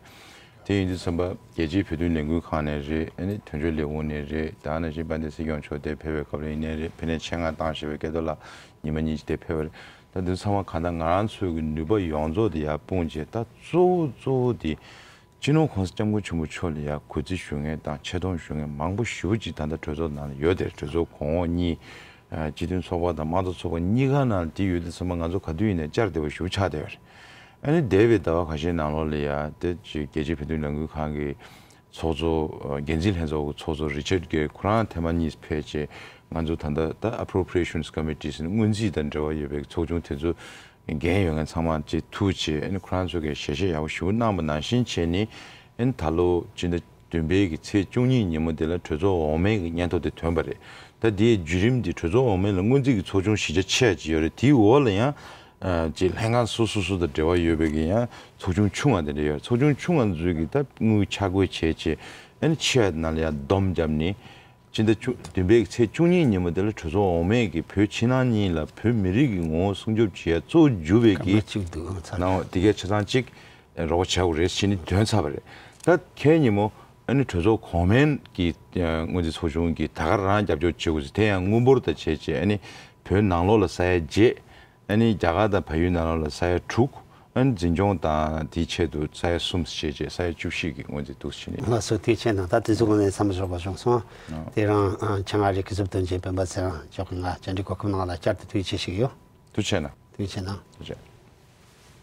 དེ་ཡིན་དུས་ཙམ་པ་རྒྱལ་སྤྱིའི་བོད་དོན་ལས་འགུལ་ཁང་ནས་རེད། ཨ་ནི་དོན་གཅོད་ལས་ཁུངས་ནས་རེད། ད་ནང་བཞིན་དཔལ་ལྡན་སྲིད་སྐྱོང་མཆོག་དེ་ཕེབས་པའི་སྐབས་ལ་ཡིན་ནའི་རེད། ཕ་ནས་ཆེད་མངགས་བཏང་བཞག་པའི་སྐལ་རྡོར་ལགས་ཉི་མ་གཉིས་ཅིག་དེ་ཕེབས་པ་རེད། ད་འདི་ཚང་མ་གང་ལྟར་ང་རང་ཚོའི་གི་ནུས་པ་ཡོངས་རྫོགས་དེ་ཡར་སྤུངས་བྱས། ད་གཙོ་བོ་གཙོ་བོ་དེ་སྤྱི་ནོར་གོང་ས་སྐྱབས་མགོན་ཆེན་པོ་མཆོག་ལ་ཡར་གུས་བརྩི་ཞུ་མཁན་དང་ཆེ་མཐོང་ཞུ་མཁན་མང་པོ་ཞེ་པོ་ཅིག་ད་ལྟ་གྲོས་ཚོགས་ནང་ལ་ཡོད་དེ། གྲོས་ཚོགས་གོང་འོག་གཉིས། ཨ་སྤྱི་མཐུན་ཚོགས་པ་དང་དམངས་གཙོ་ཚོགས་པ་གཉིས་ཀ་ནང་དེ་ཡོད་དུས་ཙམ་པ་ང་ཚོ་ག་དུས་ཡིན་ནའི་བཅར་བདེ་བོ་ཞེ་པོ་ཆགས་བསྡད་པ་རེད། ཨ་ནི་འདས་པའི་ཟླ་བ་ཁ་ཤས་ནང་ལོགས་ལ་ཡ་དེ་ཅིག་རྒྱལ་སྤྱིའི་བོད་དོན་ལས་འགུལ་ཁང་གི་ཚོགས་གཙོ་ཨ་འགན་འཛིན་ལྷན་ཚོགས་ཀྱི་ཚོགས་གཙོ་རི་ཆར་གྷེ་ཁོ་རང་ཐེངས་མ་གཉིས་ཕེབས་བྱས། ང་ཚོ་ད་ལྟ་ད་Appropriations Committee ཟེར་ནས་སྔོན་རྩིས་དང་འབྲེལ་བ་ཡོད་པའི་ཚོགས་ཆུང་དེ་ཚོ་འགན་ཡོད་མཁན་ཚང་མ་ཅིག་ཐུག་བྱས། ཨ་ནི་ཁོ་རང་ཚོ་གིས་ཞལ་བཞེས་ཡག་པོ་ཞེ་པོ་གནང་བ་ནང་བཞིན་བྱས་ནས། ཨ་ནི་ད་ལོ་སྤྱི་ཟླ་བདུན་པའི་གི་ཚེས་བཅུ་གཉིས་ཉིན་མོ་དེ་ལ་གྲོས་ཚོགས་འོག་མའི་གི་སྙན་ཐོ་དེ་ཐོན་པ་རེད། ད་དེའི་བརྒྱུད་རིམ་དེ་གྲོས་ཚོགས་འོག་མའི་ལ་སྔོན་རྩིས་ཀྱི་ཚོགས་ཆུང་གཞི་རྒྱ་ཆེ་ཅིག་ཡོད་རེད། དེའི་འོག་ལ་ཡང་ཨ་ཅིག་ལྷན་ཁང་སོ་སོ་སོ་དང་འབྲེལ་བ་ཡོད་པའི་གི་ཡང་ཚོགས་ཆུང་ཆུང་བ་དེ་འདྲ་ཡོད་རེད། ཚོགས་ཆུང་ཆུང་བ་ཚོས་གི་ད་དངུལ་ཆ་བགོས་བྱས་བྱས། ཨ་ནི་ཆེ་བ་ནང་ལ་ཡང་བསྡོམས་བརྒྱབ་ནས་སྤྱི་ཟླ་བཅུ་བདུན་པའི་གི་ཚེས་བཅུ་གཉིས་ཉིན་མོ་དེ་ལ་གྲོས་ཚོགས་འོག་མའི་གི་བོད་ཕྱི་ནང་གཉིས་ལ་བོད་མི་རིགས་ཀྱི་ངོ་བོ་སྲུང་སྐྱོབ་བྱེད་ཡ་གཙོ་བོ་གྱུར་པའི་གི་སྐར་མ་གཅིག་འདུག་ཚར། ནང་དེ་གའི་ཆ་ཚང་གཅིག་རོགས་པ་བྱ་དགོས་རེད་ཟེར་ནས་འདོན་ཚར་བ་རེད། ད་ཁའི་ཉིན་མོ་ཨ་ནི་གྲོས་ཚོགས་གོང་མའི་གི་སྔོན་རྩིས་ཚོགས་ཆུང་གིས་ད་ག་རང་རྒྱབ་སྐྱོར་བྱེད་དགོས་ཟེར། དེ་ཡང་དངུལ་འབོར་དང་བྱས་རྗེས་ཨ་ནི་བོད་ནང་ལོགས་ལ་ས་ཡ་བརྒྱད། ཨ་ནི་རྒྱ་གར་དང་བལ་ཡུལ་ནང་ལོགས་ལ་ས་ཡ་དྲུག་ཨ་ནི་འཛིན་སྐྱོང་དང་དེའི་ཆེད་དུ་ས་ཡ་གསུམ་བྱས་རྗེས་ས་ཡ་བཅུ་བཞི་གི་སྔོན་རྩིས་འདུག་བྱས་ནས། ལགས་སོ། དེའི་ཆེད་ནང་ད་དེ་ཚོ་ངོས་ནས་མཚམས་འཇོག་པ་བྱུང་སོང་། དེ་རང་ཆ་ང་རེ་གི་གཟུབ་དོན་ཆེད་སྤེན་པ་ཚེ་རིང་མཆོག་གིས་ང་བཅར་འདྲི་གོ་སྐབས་གནང་ལ་བསྐྱར་དུ་ཐུགས་རྗེ་ཆེ་ཞུ་གི་ཡོད། ཐུགས་རྗེ་གནང་། ཐུགས་རྗེ་གནང་། ཐུགས་རྗེ།